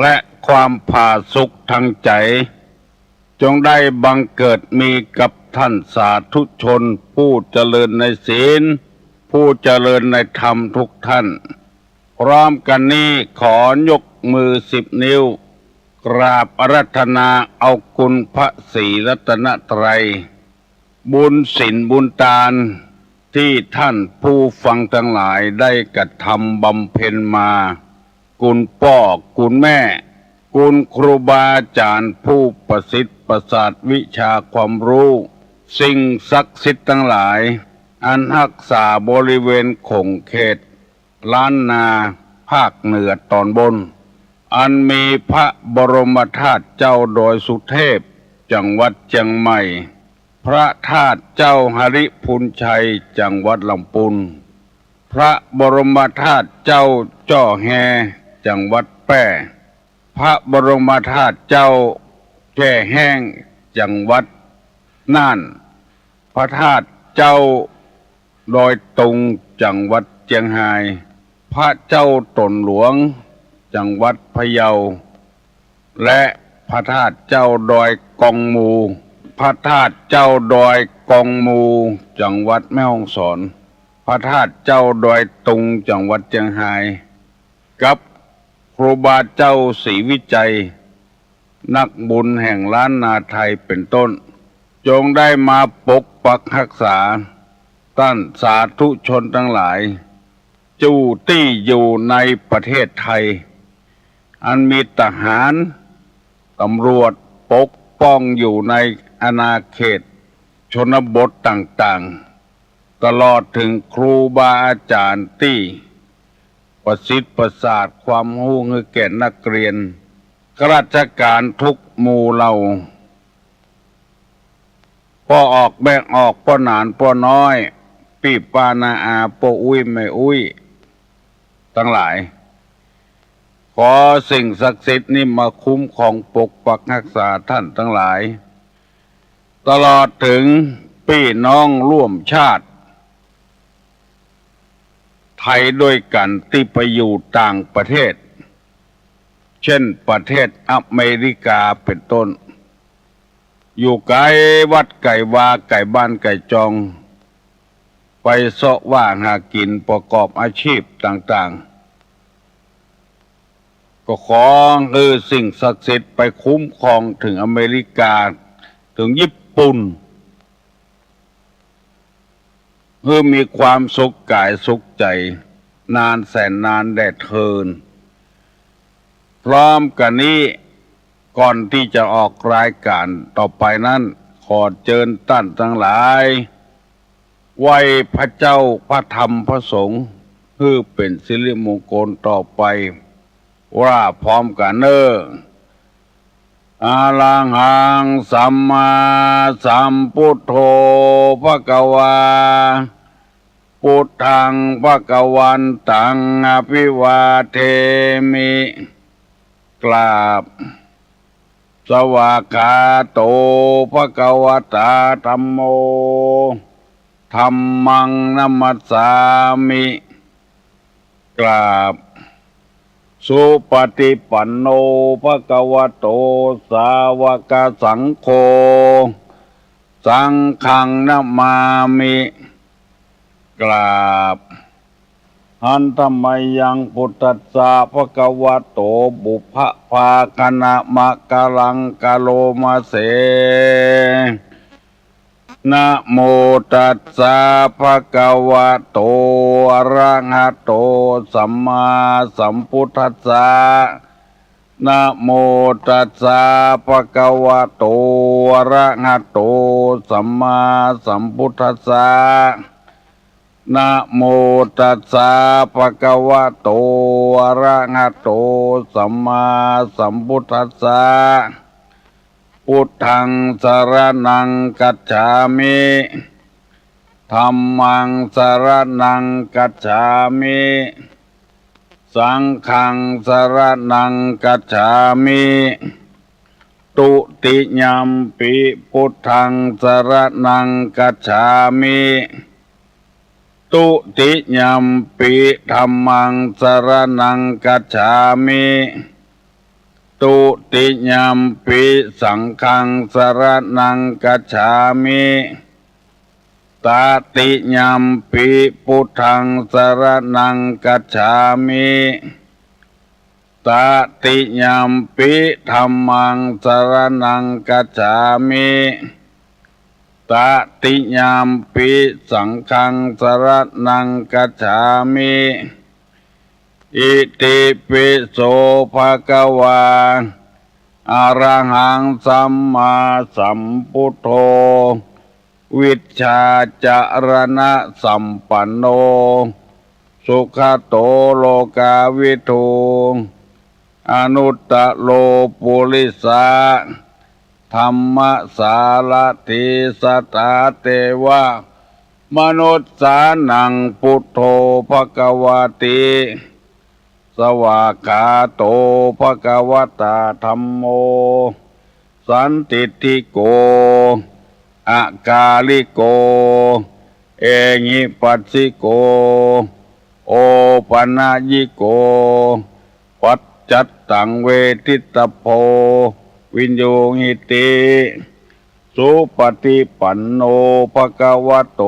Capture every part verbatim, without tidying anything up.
และความผาสุกทางใจ๋ จงได้บังเกิดมีกับท่านสาธุชนผู้เจริญในศีล ผู้เจริญในธรรมทุกท่าน พร้อมกั๋นนี้ขอยกมือสิบนิ้ว กราบอาราธนาเอาคุณพระศรีรัตนตรัย บุญศีลบุญตาน ตี้ท่านผู้ฟังตังหลายได้กระทำบำเพ็ญมา คุณป้อคุณแม่ คุณครูบาอาจ๋ารย์ผู้ประสิทธิ์ประสาทวิชาความรู้ สิ่งศักดิ์สิทธิ์ตังหลาย อันฮักษาบริเวณขงเขตล้านนาภาคเหนือต๋อนบน อันมีพระบรมธาตุเจ้าดอยสุเทพ จังหวัดเจียงใหม่ พระธาตุเจ้าหริภุญชัย จังหวัดลำปูน พระบรมธาตุเจ้าจ้อแฮ จังหวัดแป้ พระบรมธาตุเจ้าแจ้แฮ้ง จังหวัดน่าน พระธาตุเจ้าดอยตุง จังหวัดเจียงฮาย พระเจ้าตนหลวง จังหวัดพะเยา และพระธาตุเจ้าดอยกองมู พระธาตุเจ้าดอยกองมู จังหวัดแม่ฮ่องสอน พระธาตุเจ้าดอยตุง จังหวัดเจียงฮาย กับครูบาเจ้าศรีวิชัย นักบุญแห่งล้านนาไทยเป๋นต้น จงได้มาปกปักฮักษา ต้านสาธุชนตังหลาย จุตี้อยู่ในประเทศไทย อันมีทหาร ตำรวจปกป้องอยู่ในอาณาเขตชนบทต่างๆ ตลอดเถิงครูบาอาจ๋ารย์ตี้ประสิทธิ์ประสาทความฮู้หื้อแก่นักเรียน ข้าราชก๋านกู้หมู่เหล่า ป้อออกแม่ออก ป้อหนานป้อน้อย ปี้ป้าน้าอา ป้ออุ๊ยแม่อุ๊ย ตังหลาย ขอสิ่งศักดิ์สิทธิ์นี้มาคุ้มครองปกปักฮักษาต้านตังหลาย ตลอดเถิงปี้น้องร่วมชาติไทยด้วยกั๋นตี้ไปอยู่ต่างประเทศ เจ้นประเทศอเมริกาเป๋นต้น อยู่ไก๋วัดไก๋วา ไก๋บ้านไก๋จอง ไปเซาะว่าหากิ๋นประกอบอาชีพต่างๆ ก็ขอหื้อสิ่งศักดิ์สิทธิ์ไปคุ้มครองเถิงอเมริกา เถิงญี่ปุ่น หื้อมีความสุขก๋ายสุขใจ๋ นานแสนนานแด่เทอญ พร้อมกั๋นนี้ ก่อนตี้จะออกรายก๋านต่อไปนั้น ขอเจิญต้านตังหลาย ไหว้พระเจ้าพระธรรมพระสงฆ์ หื้อเป๋นสิริมงคลต่อไป ว่าพร้อมกั๋นเน่อ อะระหังสัมมาสัมพุทโธ ภะคะวา พุทธัง ภะคะวันตัง อะภิวาเทมิ กราบ สวากขาโต ภะคะวะตา ธัมโม ธัมมัง นะมัสสามิ กราบ สุปฏิปันโน ภะคะวะโต สาวกสังโฆ สังฆัง นะมามิ กราบ หันธะมะยัง พุทธัสสะ ภะคะวะโต ปุพพะภาคะนะมะกะลัง กะโรมะเส นะโมตัสสะ ภะคะวะโต อะระหะโต สัมมาสัมพุทธัสสะ นะโมตัสสะ ภะคะวะโต อะระหะโต สัมมาสัมพุทธัสสะ นะโมตัสสะ ภะคะวะโต อะระหะโต สัมมาสัมพุทธัสสะ พุทธัง สะระณัง กัจฉามิ ธัมมัง สะระณัง กัจฉามิ สังฆัง สะระณัง กัจฉามิ ตุติยัมปิ พุทธัง สะระณัง กัจฉามิ ตุติยัมปิ ธัมมัง สะระณัง กัจฉามิ ตุติยัมปิสังฆังสรณังคัจฉามิ ตติยัมปิพุทธังสรณังคัจฉามิ ตติยัมปิธัมมังสรณังคัจฉามิ ตติยัมปิสังฆังสรณังคัจฉามิ อิติปิโสภะคะวา อะระหังสัมมาสัมพุทโธ วิชชาจารณะสัมปันโน สุขะโตโลกาวิทู อนุตตะโรปุริสะธัมมะสารถี สัตถาเตวะมนุสสานัง พุทโธภะคะวะติ สวากขาโตภะคะวะตา ธัมโม สันทิฏฐิโก อะกาลิโก เอหิปัสสิโก โอปะนะยิโก ปัจจัตตังเวทิตะโพ วิญญูหิติ สุปะฏิปันโน ภะคะวะโต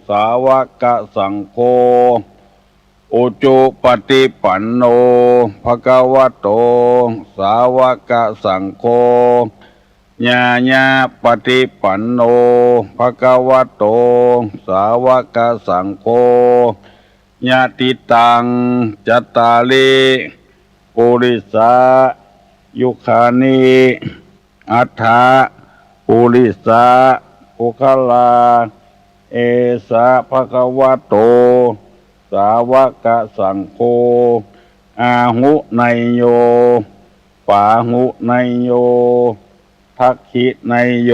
สาวะกะสังโฆ อุจุปะฏิปันโน ภะคะวะโต สาวะกะสังโฆ ญาญาปะฏิปันโน ภะคะวะโต สาวะกะสังโฆ ยะติตัง จัตตาริ ปุริสายุคานิ อัฏฐะ ปุริสะปุคคลา เอสะ ภะคะวะโต สาวะกะสังโฆ อาหุเนยโย ปาหุเนยโย ทักขิเนยโย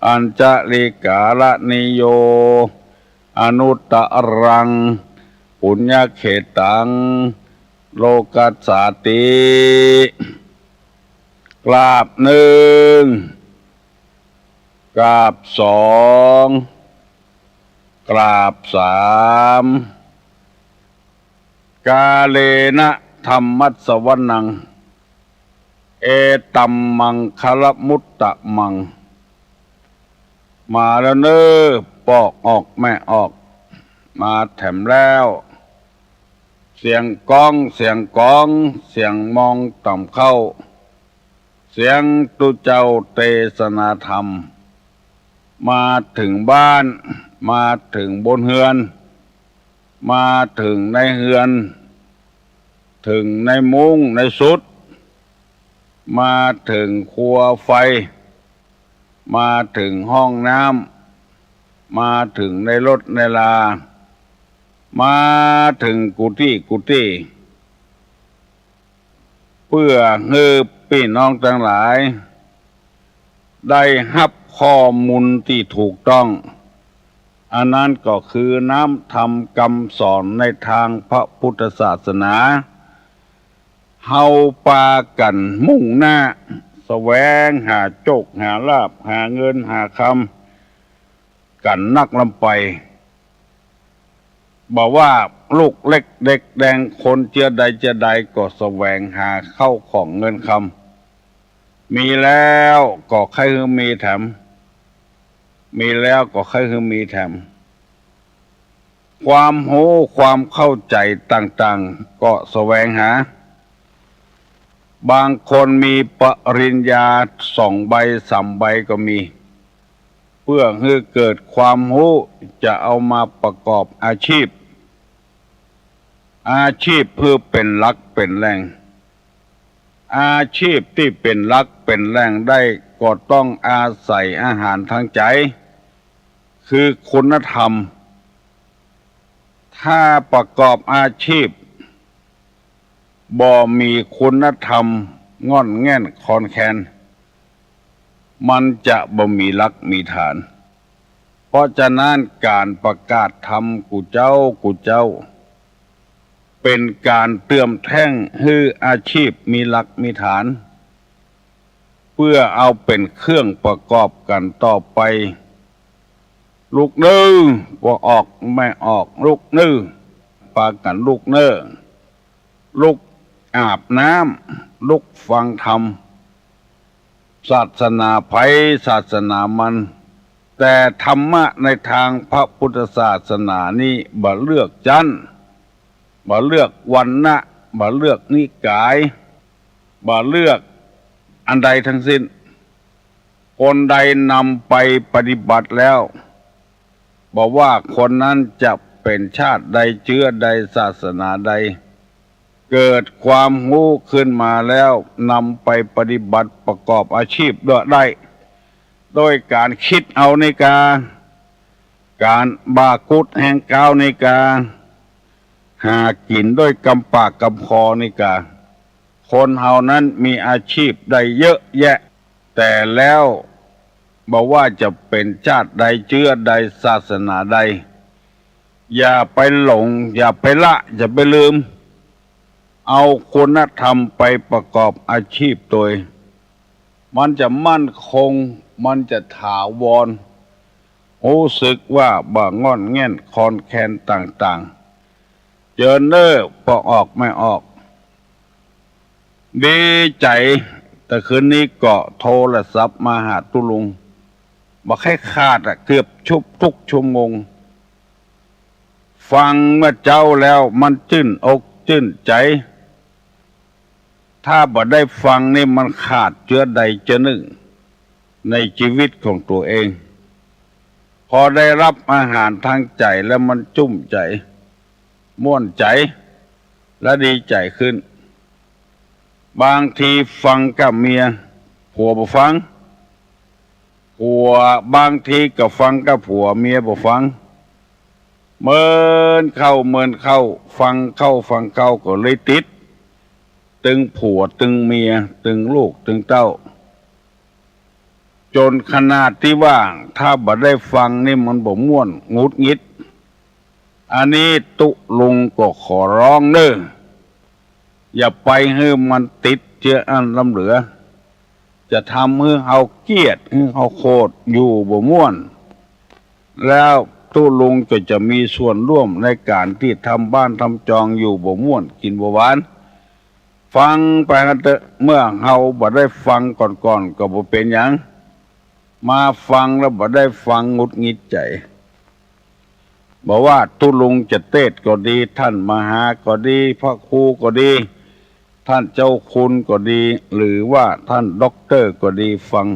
อัญชะลิกาละนิโย อนุตตะรัง ปุญญะเขตัง โลกัสสาติ กราบนึ่ง กราบสอง กราบสาม กาเลนะธัมมัสสวนัง เอตัมมังคะละมุตตะมัง มาแล้วเน่อ ปอกออกแม่ออก มาแถมแล้ว เสียงก้อง เสียงก๋อง เสียงมองต่ำเข้า เสียงตุ๊เจ้าเตสนาธรรม มาเถิงบ้าน มาเถิงบนเฮือน มาเถิงในเฮือน เถิงในมุ้งในสุด มาเถิงครัวไฟ มาเถิงห้องน้ำ มาเถิงในรถในลา มาเถิงกู้ตี้กู้ตี้ เปื้อหื้อปี้น้องตังหลาย ได้ฮับข้อมูลตี้ถูกต้อง อันนั้นก็คือน้ำธรรมกำสอนในตางพระพุทธศาสนา เฮาปากั๋นมุ่งหน้า แสวงหาโจคหาลาภ หาเงินหาคำ กั๋นนักล้ำไป บ่ว่าลูกเล็กเด็กแดง คนเจื้อใดเจื้อใด ก็แสวงหาเข้าของเงินคำ มีแล้วก็ใค่หื้อมีแถม มีแล้วก็ใค่หื้อมีแถม ความฮู้ความเข้าใจ๋ต่างๆ ก็แสวงหา บางคนมีปริญญาสองใบสามใบก็มี เปื้อหื้อเกิดความฮู้ จะเอามาประกอบอาชีพ อาชีพเปื้อเป๋นหลักเป๋นแหล่ง อาชีพตี้เป๋นหลักเป๋นแหล่งได้ ก็ต้องอาศัยอาหารตางใจ๋ คือคุณธรรม ถ้าประกอบอาชีพ บ่มีคุณธรรมง่อนแง่นคลอนแคลน มันจะบ่มีหลักมีฐาน เพราะฉะนั้นก๋านประกาศธรรมกู้เจ๊ากู้เจ๊า เป๋นก๋านเติมแท่งหื้ออาชีพมีหลักมีฐาน เปื้อเอาเป๋นเครื่องประกอบกั๋นต่อไป ลุกเน่อ ปอกออกแม่ออก ลุกเน่อ ปากั๋นลุกเน่อ ลุกอาบน้ ลุกฟังธรรม ศาสนาใผศาสนามัน แต่ธรรมะในตางพระปุทธศาสนานี้บ่เลือกจั๊น บ่เลือกวรรณะ บ่เลือกนิก๋าย บ่เลือกอันใดตึงสิ้น คนใดนำไปปฏิบัติแล้ว บ่ว่าคนนั้นจะเป๋นชาติใด เจื้อใด ศาสนาใด เกิดความฮู้ขึ้นมาแล้ว นำไปปฏิบัติประกอบอาชีพด้วยได้ โดยก๋านกึ๊ดเอานี่กา ก๋านบ่ากุดแฮงก้าวนี่กา หากิ๋นด้วยกำปากกำคอนี่กา คนเฮานั้นมีอาชีพได้เยอะแยะ แต่แล้วบ่ว่าจะเป๋นชาติใด เจื้อใด ศาสนาใด อย่าไปหลง อย่าไปละ อย่าไปลืม เอาคุณธรรมไปประกอบอาชีพตวย มันจะมั่นคง มันจะถาวร ฮู้สึกว่าบ่ง่อนแง่นคลอนแคลนต่างๆ เจิญเน่อ ปอออกแม่ออก ดีใจ๋ ตะคืนนี้ก็โทรศัพท์มาหาตุ๊ลุง บ่ใค่ขาดอะ เกือบทุกชั่วโมง ฟังเมื่อเจ๊าแล้วมันจื้นอกจื้นใจ๋ ถ้าบ่ได้ฟังนี่มันขาดเจื้อใดเจื้อนึ่งในจีวิตของตั๋วเอง พอได้ฮับอาหารตางใจ๋แล้วมันจุ้มใจ๋ ม่วนใจ๋ และดีใจ๋ขึ้น บางทีฟังกับเมีย ผัวบ่ฟัง ผัว บางทีก็ฟังกับผัว เมียบ่ฟัง เมินเข้าเมินเข้า ฟังเข้าฟังเข้าก็เลยติด ตึงผัวตึงเมีย ตึงลูกตึงเต้า จ๋นขนาดตี้ว่าถ้าบ่ได้ฟังนี่มันบ่ม่วน หงุดหงิด อันนี้ตุ๊ลุงก็ขอร้องเน่อ อย่าไปหื้อมันติดเจื้ออั้นล้ำเหลือ จะทำหื้อเฮาเกลียด หื้อเฮาโขด อยู่บ่ม่วน แล้วตุ๊ลุงก็จะมีส่วนร่วมในก๋านตี้ทำบ้านทำจอง อยู่บ่ม่วน กิ๋นบ่หวาน ฟังไปหั้นเต๊อะ เมื่อเฮาบ่ได้ฟังก่อนๆ ก็บ่เป๋นหยัง มาฟังแล้วบ่ได้ฟังหงุดหงิดใจ๋ บ่ว่าตุ๊ลุงจะเตสน์ก็ดี ต้านมหาก็ดี พระครูก็ดี ต้านเจ้าคุณก็ดี หรือว่าต้านด็อกเตอร์ก็ดี ฟัง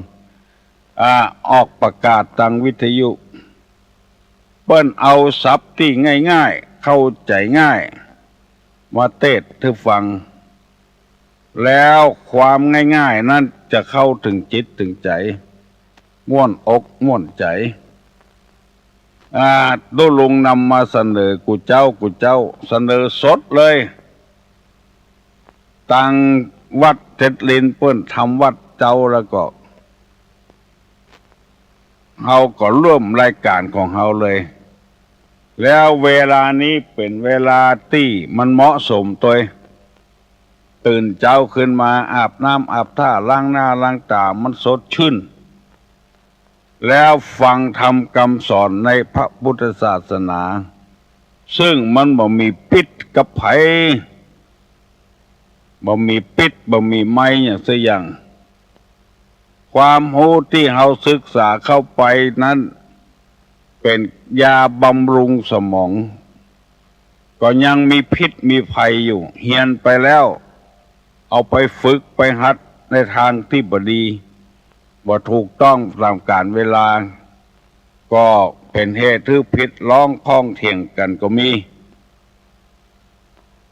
อ่า ออกประกาศตางวิทยุ เปิ้นเอาศัพท์ตี้ง่ายๆ เข้าใจ๋ง่าย มาเตสน์หื้อฟัง แล้วความง่ายๆ นั้นจะเข้าเถิงจิตเถิงใจ๋ ม่วนอกม่วนใจ๋ อ่า ตุ๊ลุงนำมาเสนอกู้เจ๊ากู้เจ๊า เสนอสดเลย ตางวัดเจ็ดลินเปิ้นทำวัดเจ๊าแล้วก็ เฮาก็เริ่มรายก๋านของเฮาเลย แล้วเวลานี้เป๋นเวลาตี้มันเหมาะสมตวย ตื่นเจ๊าขึ้นมา อาบน้ำอาบท่า ล้างหน้าล้างต๋า มันสดชื่น แล้วฟังธรรมกำสอนในพระพุทธศาสนา ซึ่งมันบ่มีพิษกับใผ บ่มีพิษ บ่มีไม้อย่างสักอย่าง ความฮู้ตี้เฮาศึกษาเข้าไปนั้น เป๋นยาบำรุงสมอง ก็ยังมีพิษมีภัยอยู่ เฮียนไปแล้ว เอาไปฝึกไปหัดในตางตี้บ่ดี บ่ถูกต้องต๋ามก๋าลเวลา ก็เป๋นเหตุหื้อผิด ร้องข้องเถียงกั๋นก็มี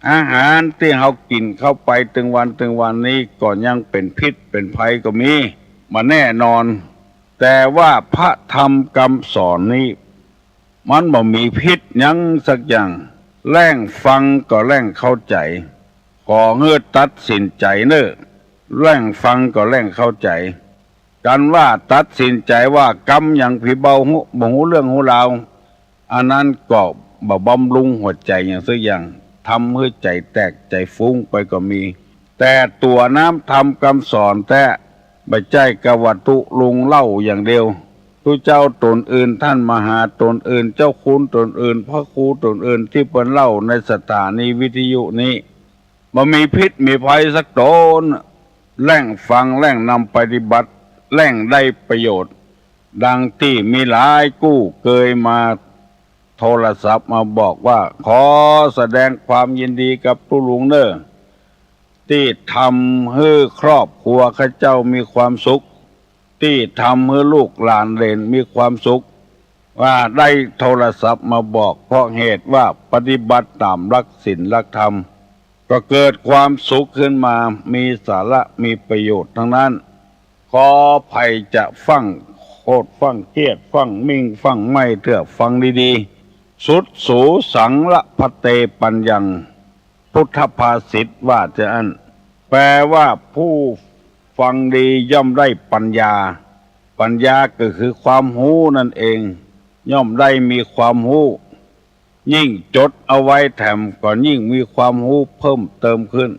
อาหารตี้เฮากิ๋นเข้าไปตึงวันตึงวันนี้ก็ยังเป๋นพิษเป๋นภัยก็มี บ่แน่นอน แต่ว่าพระธรรมกำสอนนี้ มันบ่มีพิษหยังสักอย่าง แล่งฟังก็แล่งเข้าใจ๋ ขอหื้อตัดสินใจ๋เน่อ แล่งฟังก็แล่งเข้าใจ๋ กันว่าตัดสินใจ๋ว่ากำหยังผีเบาฮู้ บ่ฮู้เรื่องฮู้ราว อันนั้นก็บ่บำรุงหัวใจ๋อย่างสักอย่าง ทำหื้อใจ๋แตกใจ๋ฟุ้งไปก็มี แต่ตั๋วน้ำธรรมกำสอนแต๊ บ่ใจ้กาว่าตุ๊ลุงเล่าอย่างเดียว ตุ๊เจ้าต๋นอื่น ต้านมหาต๋นอื่น เจ้าคุณต๋นอื่น พระครูต๋นอื่น ตี้เปิ้นเล่าในสถานีวิทยุนี้ บ่มีพิษมีภัยสักตน แล่งฟัง แล่งนำไปปฏิบัติ แล่งได้ประโยชน์ ดังตี้มีหลายกู้เกยมาโทรศัพท์มาบอกว่า ขอแสดงความยินดีกับตุ๊ลุงเน่อ ตี้ทำหื้อครอบครัวข้าเจ้ามีความสุข ตี้ทำหื้อลูกหลานเหลนมีความสุข ว่าได้โทรศัพท์มาบอก เพราะเหตุว่าปฏิบัติต๋ามหลักศีลหลักธรรม ก็เกิดความสุขขึ้นมา มีสาระมีประโยชน์ทั้งนั้น ขอใผจะฟั่งโขดฟั่งเคียด ฟั่งมิ่งฟั่งไหม้เตื้อ ฟังดีๆ สุตสูสังละพันเตปัญญัง พุทธภาษิตว่าจะอั้น แปลว่าผู้ฟังดีย่อมได้ปัญญา ปัญญาก็คือความฮู้นั่นเอง ย่อมได้มีความฮู้ ยิ่งจดเอาไว้แถมก็ยิ่งมีความฮู้เพิ่มเติมขึ้น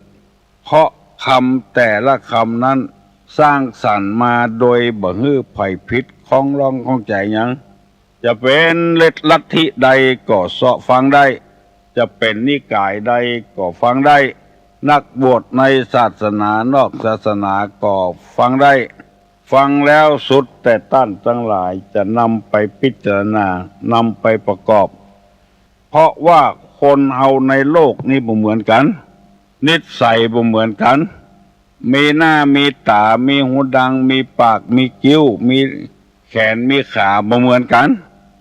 เพราะกำแต่ละกำนั้นสร้างสรรค์มาโดยบ่หื้อใผผิดข้องลองข้องใจ๋หยัง จะเป๋นลัทธิใดก็เซาะฟังได้ จะเป๋นนิกายใดก็ฟังได้ นักบวชในศาสนานอกศาสนาก็ฟังได้ ฟังแล้วสุดแต่ต้านตังหลายจะนำไปพิจารณา นำไปประกอบ เพราะว่าคนเฮาในโลกนี้บ่เหมือนกั๋น นิสัยบ่เหมือนกั๋น มีหน้ามีต๋า มีหูดัง มีปาก มีคิ้ว มีแขน มีขา บ่เหมือนกั๋น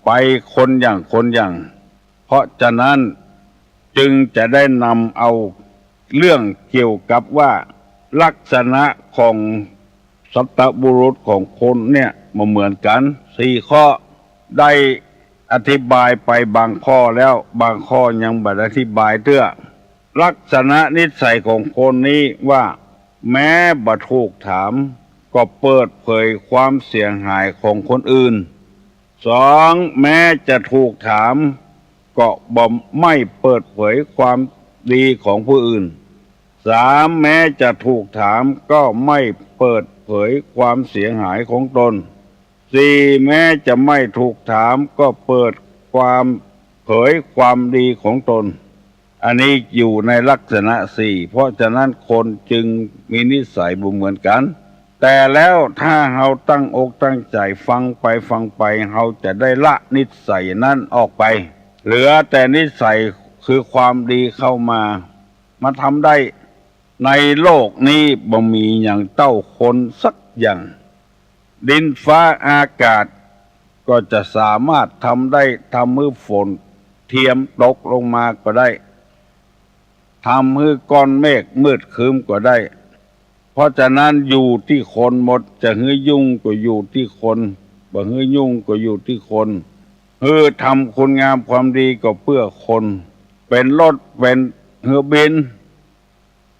ไปคนอย่างคนอย่าง เพราะฉะนั้นจึงจะได้นำเอาเรื่องเกี่ยวกับว่าลักษณะของสัตบุรุษของคนเนี่ยบ่เหมือนกั๋น สี่ข้อ ได้อธิบายไปบางข้อแล้ว บางข้อยังบ่ได้อธิบายเตื้อ ลักษณะนิสัยของคนนี้ว่า แม้บ่ถูกถามก็เปิดเผยความเสียหายของคนอื่น สอง แม้จะถูกถามก็บ่ไม่เปิดเผยความดีของผู้อื่น สาม แม้จะถูกถามก็ไม่เปิดเผยความเสียหายของตน สี่ แม้จะไม่ถูกถามก็เปิดความ เผยความดีของตน อันนี้อยู่ในลักษณะสี่ เพราะฉะนั้นคนจึงมีนิสัยบ่เหมือนกั๋น แต่แล้วถ้าเฮาตั้งอกตั้งใจ๋ฟังไปฟังไป เฮาจะได้ละนิสัยนั้นออกไป เหลือแต่นิสัยคือความดีเข้ามา มาทำได้ ในโลกนี้บ่มีหยังเต้าคนสักอย่าง ดินฟ้าอากาศก็จะสามารถทำได้ ทำหื้อฝนเทียมตกลงมาก็ได้ ทำหื้อก้อนเมฆมืดครึ้มก็ได้ เพราะฉะนั้นอยู่ตี้คนหมด จะหื้อยุ่งก็อยู่ตี้คน บ่หื้อยุ่งก็อยู่ตี้คน หื้อทำคุณงามความดีก็เปื้อคน เป๋นรถ เป๋นเฮือบิน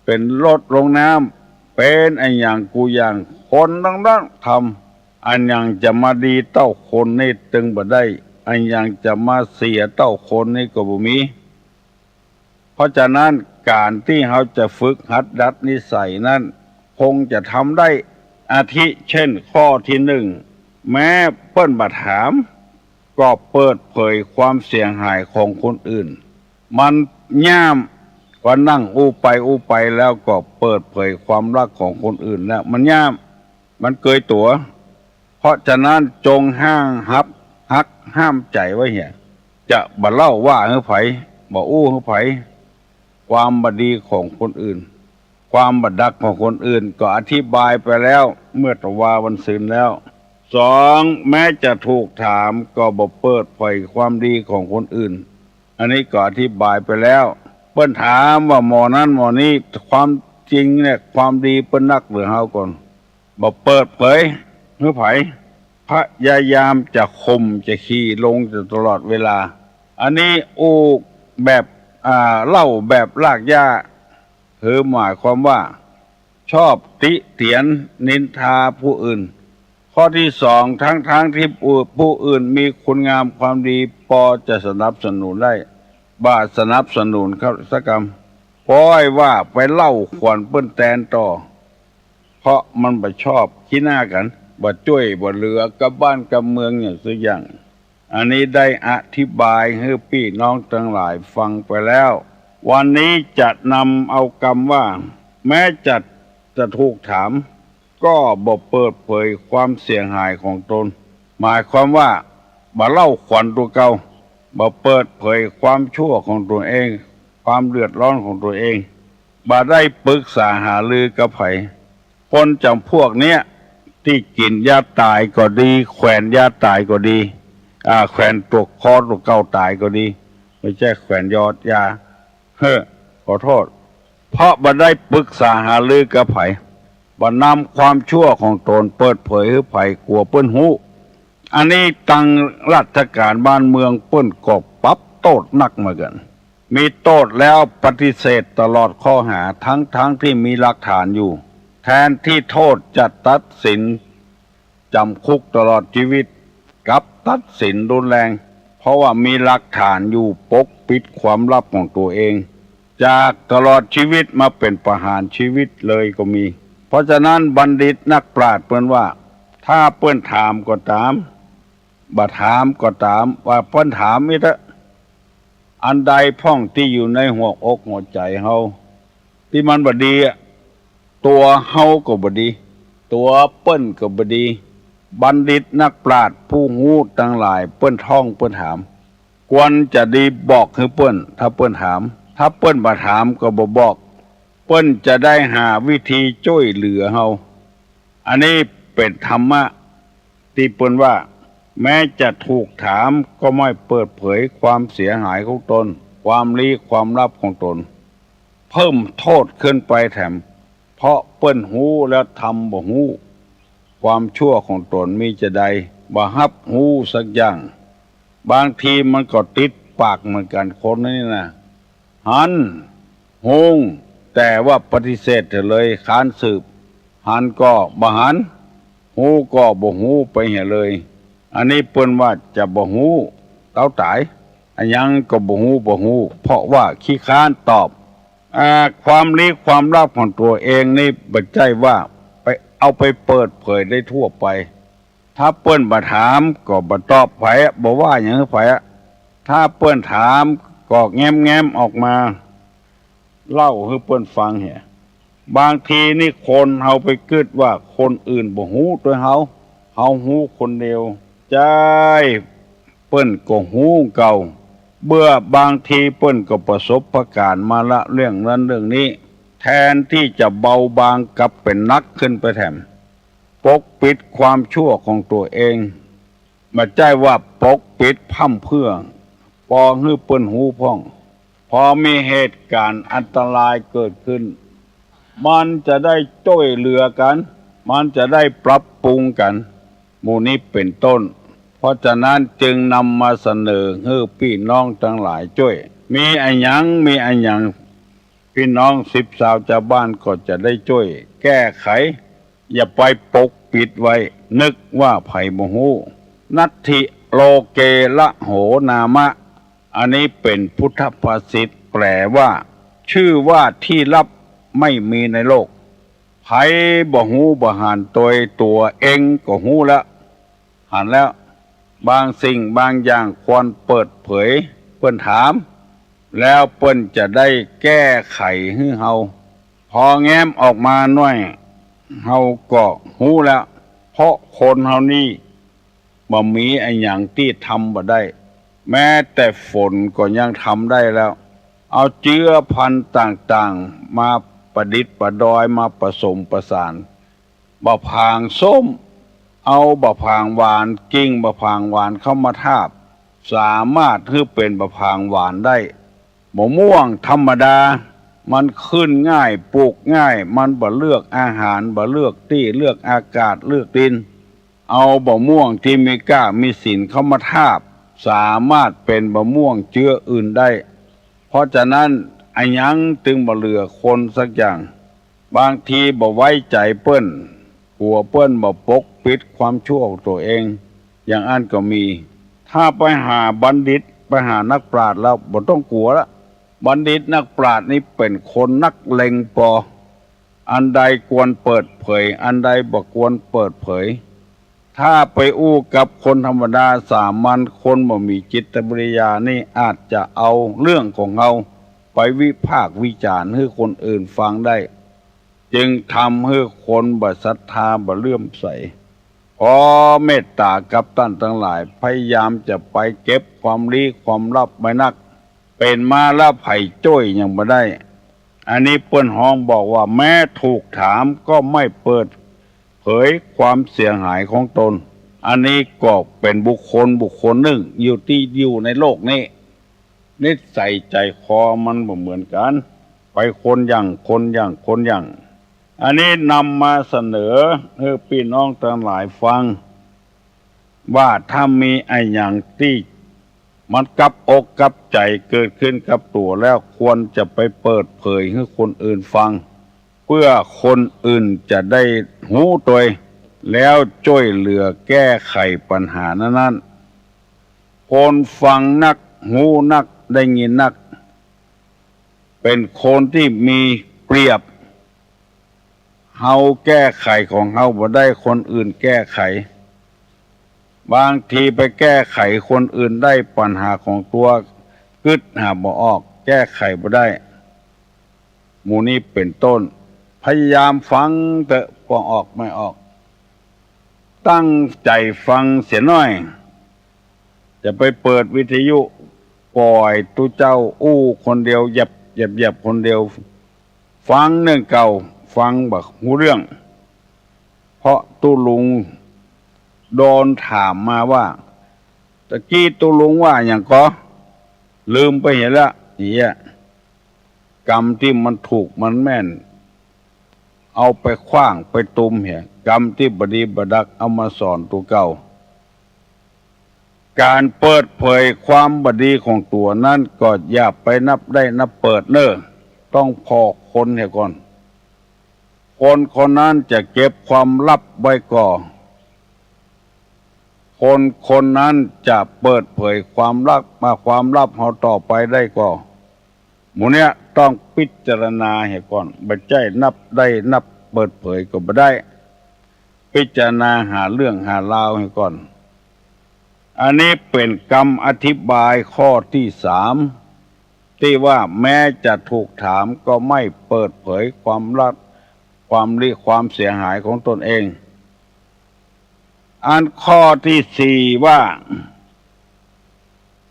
เป๋นรถลงน้ำ เป๋นอะหยังกู้อย่าง คนตังนั้นทำ อะหยังจะมาดีเต้าคนนี้ตึงบ่ได้ อะหยังจะมาเสียเต้าคนนี้ก็บ่มี เพราะฉะนั้นก๋านตี้เฮาจะฝึกหัดดัดนิสัยนั้น คงจะทำได้ อาทิเช่นข้อตี้นึ่ง แม้เปิ้นบ่ถาม ก็เปิดเผยความเสียหายของคนอื่น มันย่าม ว่านั่งอู้ไปอู้ไปแล้วก็เปิดเผยความลักของคนอื่นแล้ว มันย่าม มันเกยตั๋ว เพราะฉะนั้นจงห้ามฮับ ฮักห้ามใจ๋ไว้เหีย จะบ่เล่าว่าหื้อใผ บ่อู้หื้อใผ ความบ่ดีของคนอื่น ความบ่ดักของคนอื่น ก็อธิบายไปแล้ว เมื่อตะวาวันซืนแล้ว สอง แม้จะถูกถามก็บ่เปิดเผยความดีของคนอื่น อันนี้ก็อธิบายไปแล้ว เปิ้นถามว่าหมอนั้นหมอนี้ ความจริงเนี่ย ความดีเปิ้นนักเหลือเฮาก่อน บ่เปิดเผยหื้อใผ พยายามจะข่มจะขี่ลงอยู่ตลอดเวลา อันนี้อู้แบบ อ่า เล่าแบบรากหญ้า คือหมายความว่า ชอบติเตียนนินทาผู้อื่น ข้อตี้สอง ทั้งๆ ตี้ผู้ ผู้อื่นมีคุณงามความดี ปอจะสนับสนุนได้ บ่สนับสนุนเขาสักกำ ปอยว่าไปเล่าขวัญเปิ้นแตนต่อ เพราะมันบ่ชอบขี้หน้ากั๋น บ่จ้วยบ่เหลือกับบ้านกับเมืองอย่างสักอย่าง อันนี้ได้อธิบายหื้อปี้น้องตังหลายฟังไปแล้ว วันนี้จะนำเอากำว่า แม้จะ จะถูกถาม ก็บ่เปิดเผยความเสียหายของตน หมายความว่า บ่เล่าขวัญตั๋วเก่า บ่เปิดเผยความชั่วของตนเอง ความเดือดร้อนของตนเอง บ่ได้ปรึกษาหารือกับใผ คนจ๋ำพวกเนี้ย ตี้กิ๋นยาต๋ายก็ดี แขวนยาต๋ายก็ดี อ่า แขวนตั๋วคอตั๋วเก่าต๋ายก็ดี บ่ใจ้แขวนยอดยา เฮ้อ ขอโต้ษ เพราะบ่ได้ปรึกษาหารือกับใผ บ่นำความชั่วของตนเปิดเผยหื้อใผ กั๋วเปิ้นฮู้ อันนี้ตังราชก๋านบ้านเมืองเปิ้นก็ปรับโต้ษหนักเหมือนกั๋น มีโต้ษแล้วปฏิเสธตลอดข้อหา ทั้งๆ ตี้มีหลักฐานอยู่ แทนตี้โต้ษจะตัดสินจ๋ำคุกตลอดจีวิต กลับตัดสินรุนแรง เพราะว่ามีหลักฐานอยู่ ปกปิดความลับของตั๋วเอง จากตลอดจีวิตมาเป๋นประหารจีวิตเลยก็มี เพราะฉะนั้นบัณฑิตนักปราชญ์เปิ้นว่า ถ้าเปิ้นถามก็ต๋าม บ่ถามก็ต๋าม ว่าเปิ้นถามอิเต๊อะ อันใดพ่องตี้อยู่ในหัวอกหัวใจ๋เฮา ตี้มันบ่ดีอะ ตั๋วเฮาก็บ่ดี ตั๋วเปิ้นก็บ่ดี บัณฑิตนักปราชญ์ผู้ฮู้ตังหลายเปิ้นท้องเปิ้นถาม ควรจะดีบอกหื้อเปิ้น ถ้าเปิ้นถาม ถ้าเปิ้นบ่ถามก็บ่บอก เปิ้นจะได้หาวิธีจ้วยเหลือเฮา อันนี้เป๋นธรรมะ ตี้เปิ้นว่า แม้จะถูกถามก็ไม่เปิดเผยความเสียหายของตน ความลี้ความลับของตน เพิ่มโต้ษขึ้นไปแถม เพราะเปิ้นฮู้แล้วทำบ่ฮู้ ความชั่วของตนมีจาใด บ่ฮับฮู้สักอย่าง บางทีมันก็ติดปากเหมือนกั๋นคนนี้นะ หัน ฮู้ แต่ว่าปฏิเสธเสียเลย ค้านสืบ หันก็บ่หัน ฮู้ก็บ่ฮู้ไปเหียเลย อันนี้เปิ้นว่าจะบ่ฮู้เต้าต๋าย อะหยังก็บ่ฮู้ บ่ฮู้ เพราะว่าขี้ค้านตอบ อ่า ความลี้ความลับของตั๋วเองนี่บ่ใจ้ว่าไป เอาไปเปิดเผยได้ทั่วไป ถ้าเปิ้นบ่ถามก็บ่ตอบใผอะ บ่ว่าหยังหื้อใผอะ ถ้าเปิ้นถามก็แง้มๆ ออกมา เล่าหื้อเปิ้นฟังเหีย บางทีนี่คนเฮาไปกึ๊ดว่าคนอื่นบ่ฮู้ตวยเฮา เฮาฮู้คนเดียว ใจ้ เปิ้นก็ฮู้เก่า เบื้อบางทีเปิ้นก็ประสบก๋ารณ์มาละเรื่องนั้นเรื่องนี้ แทนตี้จะเบาบางกลับเป๋นหนักขึ้นไปแถม ปกปิดความชั่วของตั๋วเอง บ่ใจ้ว่าปกปิดพร่ำเพรื่อ ปอหื้อเปิ้นฮู้พ่อง พอมีเหตุก๋ารณ์อันตรายเกิดขึ้น มันจะได้จ้วยเหลือกั๋น มันจะได้ปรับปรุงกั๋น หมู่นี้เป๋นต้น เพราะฉะนั้นจึงนำมาเสนอหื้อปี้น้องตังหลายจ้วย มีอะหยัง มีอะหยัง ปี้น้องสิบซาวจาวบ้านก็จะได้จ้วยแก้ไข อย่าไปปกปิดไว้ นึกว่าใผบ่ฮู้ นัตถิโลเกละโหนามะ อันนี้เป๋นพุทธภาษิต แปลว่า ชื่อว่าที่ลับไม่มีในโลก ใผบ่ฮู้บ่หันตวย ตั๋วเองก็ฮู้แล้ว หันแล้ว บางสิ่งบางอย่างควรเปิดเผย เปิ้นถาม แล้วเปิ้นจะได้แก้ไขหื้อเฮา พอแง้มออกมาหน้อย เฮาก็ฮู้แล้ว เพราะคนเฮานี่บ่มีอะหยังตี้ทำบ่ได้ แม้แต่ฝนก็ยังทำได้แล้ว เอาเจื๊อพันธุ์ต่างๆ มาประดิษฐ์ประดอย มาผสมประสาน บ่าผางส้ม เอาบ่าผางหวาน กิ่งบ่าผางหวานเข้ามาทาบ สามารถหื้อเป๋นบ่าผางหวานได้ บ่าม่วงธรรมดา มันขึ้นง่าย ปลูกง่าย มันบ่เลือกอาหาร บ่เลือกตี้ เลือกอากาศ เลือกดิน เอาบ่าม่วงตี้มีก้ามีศิลป์เข้ามาทาบ สามารถเป๋นบ่าม่วงเจื๊ออื่นได้ เพราะฉะนั้นอะหยังตึงบ่เหลือคนสักอย่าง บางทีบ่ไว้ใจ๋เปิ้น กั๋วเปิ้นบ่ปกปิดความชั่วของตั๋วเอง อย่างอั้นก็มี ถ้าไปหาบัณฑิต ไปหานักปราชญ์แล้วบ่ต้องกั๋วละ บัณฑิตนักปราชญ์นี่เป๋นคนนักเล็งปอ อันใดควรเปิดเผย อันใดบ่ควรเปิดเผย ถ้าไปอู้กับคนธรรมดาสามัญ คนบ่มีจิตวิริยานี่อาจจะเอาเรื่องของเฮาไป ไปวิพากษ์วิจารณ์หื้อคนอื่นฟังได้ จึงทำหื้อคนบ่ศรัทธาบ่เลื่อมใส ขอเมตตากับต้านตังหลาย พยายามจะไปเก็บความลี้ความลับไว้นัก เป๋นมาแล้วใผจ้วยหยังบ่ได้ อันนี้เปิ้นฮ้องบอกว่า แม้ถูกถามก็ไม่เปิดเผยความเสียหายของตน อันนี้ก็เป๋นบุคคลบุคคลนึ่งอยู่ตี้อยู่ในโลกนี้ นิสัยใจ๋คอมันบ่เหมือนกั๋น ไปคนอย่างคนอย่างคนอย่าง อันนี้นำมาเสนอหื้อปี้น้องตังหลายฟัง ว่าถ้ามีอะหยังตี้มันกับอกกับใจ๋เกิดขึ้นกับตั๋วแล้ว ควรจะไปเปิดเผยหื้อคนอื่นฟัง เปื้อคนอื่นจะได้ฮู้ตวย แล้วจ้วยเหลือแก้ไขปัญหานั้นๆ คนฟังนัก ฮู้นัก ได้ยินนัก เป๋นคนตี้มีเปรียบ เฮาแก้ไขของเฮาบ่ได้ คนอื่นแก้ไข บางทีไปแก้ไขคนอื่นได้ ปัญหาของตั๋วกึ๊ดหาบ่ออก แก้ไขบ่ได้ หมู่นี้เป๋นต้น พยายามฟังเต๊อะ ปองออกไม่ออก ตั้งใจ๋ฟังเสียหน้อย จะไปเปิดวิทยุ ป่อยตุ๊เจ้าอู้คนเดียว แยบๆๆ คนเดียว ฟังเรื่องเก่า ฟังบ่ฮู้เรื่อง เพราะตุ๊ลุงโดนถามมาว่า ตะกี้ตุ๊ลุงว่าหยังก่อ ลืมไปเหียละ อย่างเงี้ย กำตี้มันถูกมันแม่น เอาไปขว้างไปตุ้มเหีย กำตี้บ่ดีบ่ดักเอามาสอนตั๋วเก่า ก๋านเปิดเผยความบ่ดีของตั๋วนั้นก็อย่าไปนับได้นับเปิดเน่อ ต้องผ่อคนเหียก่อน คนคนนั้นจะเก็บความลับไว้ก่อ คนคนนั้นจะเปิดเผยความลับมา ความลับเฮาต่อไปได้ก่อ หมู่เนี้ยต้องพิจารณาเหียก่อน บ่ใจ้นับได้นับเปิดเผยก็บ่ได้ พิจารณาหาเรื่องหาราวเหียก่อน อันนี้เป๋นกำอธิบายข้อตี้สาม ตี้ว่าแม้จะถูกถามก็ไม่เปิดเผยความลับ ความลี้ ความเสียหายของตนเอง อันข้อตี้สี่ว่า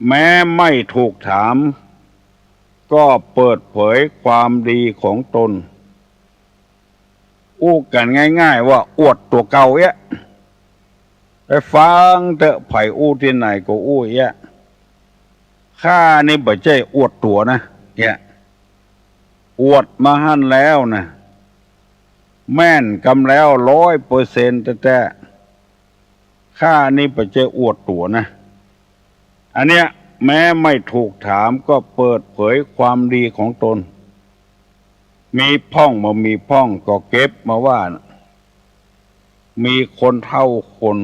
แม้ไม่ถูกถาม ก็เปิดเผยความดีของตน อู้กั๋นง่ายๆ ว่าอวดตั๋วเก่าเอ๊ะ ไปฟังเต๊อะ ใผอู้ตี้ไหนก็อู้เอ๊ะ ข้านี่บ่ใจ้อวดตั๋วนะ เอ๊ะ อวดมาหั้นแล้วนะ แม่นกำแล้วร้อยเปอร์เซ็นต์แต๊ๆ ข้านี่บ่ใจ้อวดตั๋วนะ อันเนี้ยแม้ไม่ถูกถามก็เปิดเผยความดีของตน มีพ่องบ่มีพ่องก็เก็บมาว่า มีคนเฒ่าคน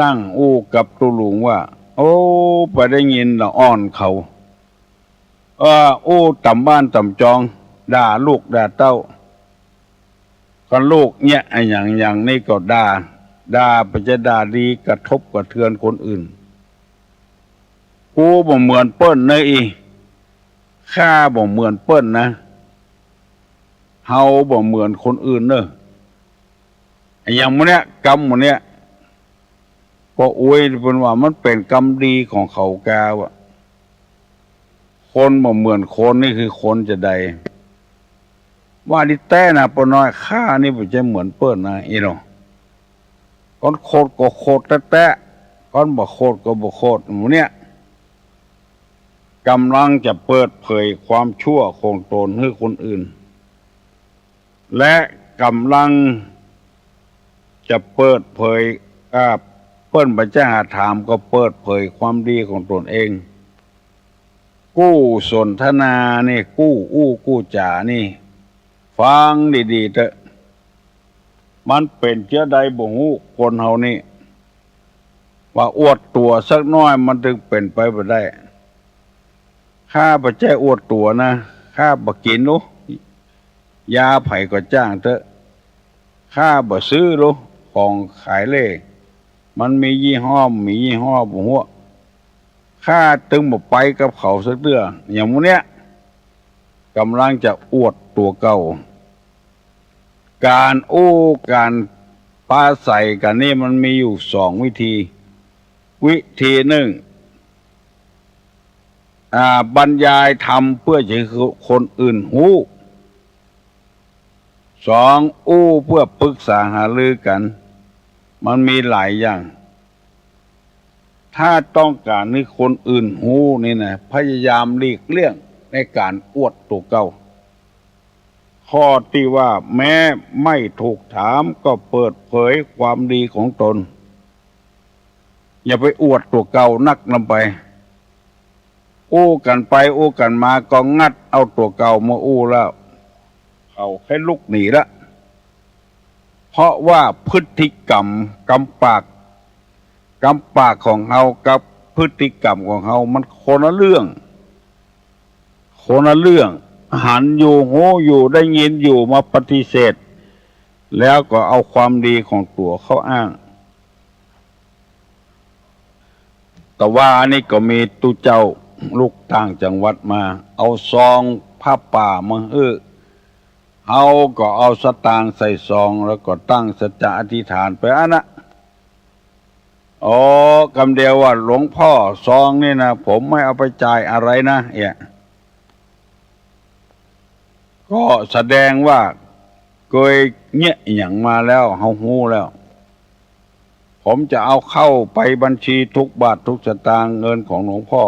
นั่งอู้กับตุ๊ลุงว่า โอ้ ไปได้ยินละอ่อนเขา เออ อู้ต๋ามบ้านต๋ามจอง ด่าลูกด่าเต้า คันลูกเยียะอะหยังอย่างนี้ก็ด่า ด่าบ่ใจ้ด่าดี กระทบกระเทือนคนอื่น กูบ่เหมือนเปิ้นนะ อี ข้าบ่เหมือนเปิ้นนะ เฮาบ่เหมือนคนอื่นเน่อ อะหยังหมู่เนี้ย กำหมู่เนี้ย ป้ออุ๊ยเปิ้นว่ามันเป๋นกำดีของเขากาว่า คนบ่เหมือนคนนี่คือคนจาใด ว่าดีแต๊นะ ป้อน้อย ข้านี่บ่ใจ้เหมือนเปิ้นนะ อีหนอ ก้อนโขดก็โขดแต๊ๆ ก้อนบ่โขดก็บ่โขด หมู่เนี้ย ก่ำลังจะเปิดเผยความชั่วของตนหื้อคนอื่น และก่ำลังจะเปิดเผย อ่า เปิ้นบ่ใจ้หาถามก็เปิดเผยความดีของตนเอง กู้สนทนานี่ กู้อู้กู้จ๋านี่ ฟังดีๆ เต๊อะ มันเป๋นเจื้อใดบ่ฮู้ คนเฮานี่ ว่าอวดตั๋วสักหน้อยมันตึงเป๋นไปบ่ได้ ข้าบ่ใจ้อวดตั๋วนะ ข้าบ่กิ๋นลู ยาใผก็จ้างเต๊อะ ข้าบ่ซื้อลู ของขายเล่ห์ มันมียี่ห้อ มียี่ห้อบ่ฮู้ ข้าตึงบ่ไปกับเขาสักเตื้อ อย่างหมู่เนี้ย ก่ำลังจะอวดตั๋วเก่า ก๋านอู้ก๋านปราศรัยกั๋นนี่มันมีอยู่สองวิธี วิธีนึ่ง อ่า บรรยายธรรมเปื้อจะหื้อคนอื่นฮู้ สอง อู้เปื้อปรึกษาหารือกั๋น มันมีหลายอย่าง ถ้าต้องก๋านหื้อคนอื่นฮู้นี่นะ พยายามหลีกเลี่ยงในก๋านอวดตั๋วเก่า ข้อตี้ว่าแม้ไม่ถูกถามก็เปิดเผยความดีของตน อย่าไปอวดตั๋วเก่านักนำไป อู้กั๋นไปอู้กั๋นมาก็งัดเอาตั๋วเก่ามาอู้แล้ว เขาแค่ลุกหนีละ เพราะว่าพฤติกรรมกำปาก กำปากของเฮากับพฤติกรรมของเฮามันคนละเรื่อง คนละเรื่อง หันอยู่ ฮู้อยู่ ได้ยินอยู่ มาปฏิเสธ แล้วก็เอาความดีของตั๋วเข้าอ้าง แต่ว่าอันนี้ก็มีตุ๊เจ้าลุกต่างจังหวัดมา เอาซองผ้าป่ามาหื้อ เฮาก็เอาสตางค์ใส่ซอง แล้วก็ตั้งสัจจะอธิษฐานไปอั้นนะ อ๋อ กำเดียวว่า หลวงพ่อ ซองนี่นะ ผมไม่เอาไปจ่ายอะไรนะ เอี่ย ก็แสดงว่าเกยเยียะหยังมาแล้ว เฮาฮู้แล้ว ผมจะเอาเข้าไปบัญชีทุกบาททุกสตางค์ เงินของหลวงพ่อ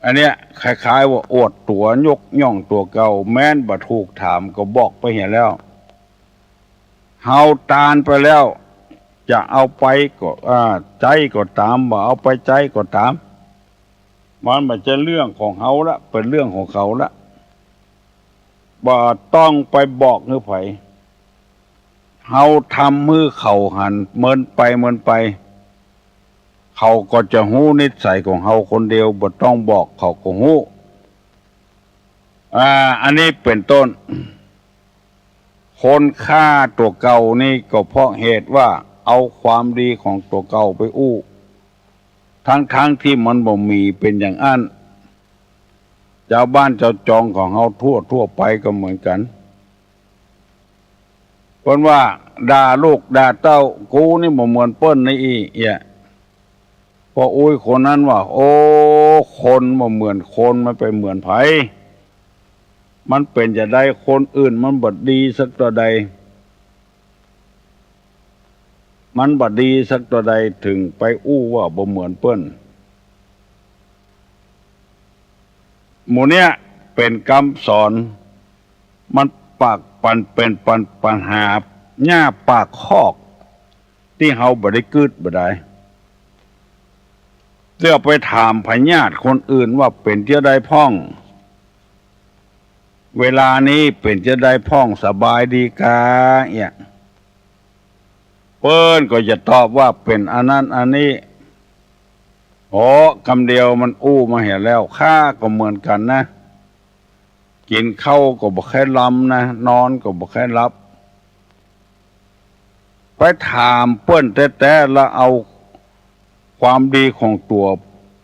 อันเนี้ยคล้ายๆ ว่าอวดตั๋ว ยกย่องตั๋วเก่า แม้นบ่ถูกถามก็บอกไปเหียแล้ว เฮาตานไปแล้ว จะเอาไปก็ อ่า ใจ๊ก็ต๋าม บ่เอาไปใจ๊ก็ต๋าม มันบ่ใจ้เรื่องของเฮาละ เป๋นเรื่องของเขาละ บ่ต้องไปบอกหื้อใผ เฮาทำหื้อเขาหัน เมินไปเมินไป เขาก็จะฮู้นิสัยของเฮาคนเดียว บ่ต้องบอกเขาก็ฮู้ อ่า อันนี้เป๋นต้น คนฆ่าตั๋วเก่านี่ก็เพราะเหตุว่าเอาความดีของตั๋วเก่าไปอู้ ทั้งๆ ตี้มันบ่มี เป๋นอย่างอั้น จาวบ้านจาวจองของเฮาทั่วๆ ไปก็เหมือนกั๋น เปิ้นว่า ด่าลูกด่าเต้า กูนี่บ่เหมือนเปิ้นในอี้ เอี่ย ป้ออุ๊ยคนนั้นว่า โอ้ คนบ่เหมือนคน มันไปเหมือนใผ มันเป๋นจาใด คนอื่นมันบ่ดีสักเตื้อใด มันบ่ดีสักเตื้อใด เถิงไปอู้ว่าบ่เหมือนเปิ้น หมู่เนี้ยเป๋นกำสอน มันปากปันเป๋นปัน ปัญหาหญ้าปากคอก ตี้เฮาบ่ได้กึ๊ดบ่ได้ เตื้อไปถามพญาติคนอื่นว่าเป๋นจาใดพ่อง เวลานี้เป๋นจาใดพ่อง สบายดีกา เอี่ย เปิ้นก็จะตอบว่าเป๋นอันนั้นอันนี้ โอ้ กำเดียวมันอู้มาเหียแล้ว ข้าก็เหมือนกั๋นนะ กิ๋นข้าวก็บ่ใค่ลำนะ นอนก็บ่ใค่หลับ ไปถามเปิ้นแต๊ๆ แล้วเอาความดีของตั๋ว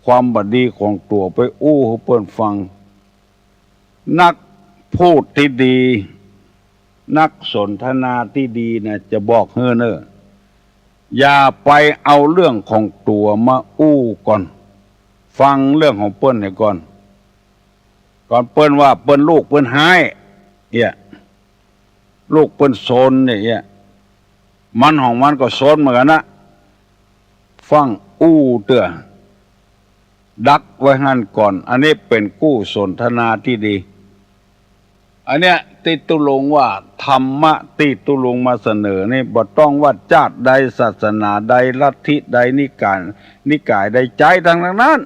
ความบ่ดีของตั๋วไปอู้หื้อเปิ้นฟัง นักพูดตี้ดี นักสนทนาตี้ดีนะ จะบอกหื้อเน่อ อย่าไปเอาเรื่องของตั๋วมาอู้ก่อน ฟังเรื่องของเปิ้นเหียก่อน ก่อนเปิ้นว่าเปิ้นลูกเปิ้นฮ้าย เอี่ย ลูกเปิ้นซนเนี่ย เอี่ย มันของมันก็ซนเหมือนกั๋นนะ ฟั่งอู้เตื้อ ดักไว้หั้นก่อน อันนี้เป๋นกู้สนทนาตี้ดี อันเนี้ยตี้ตุ๊ลุงว่า ธรรมะตี้ตุ๊ลุงมาเสนอนี่ บ่ต้องว่าจาติใด ศาสนาใด ลัทธิใด นิกาย นิกายใด ใจ๊ทั้งนั้น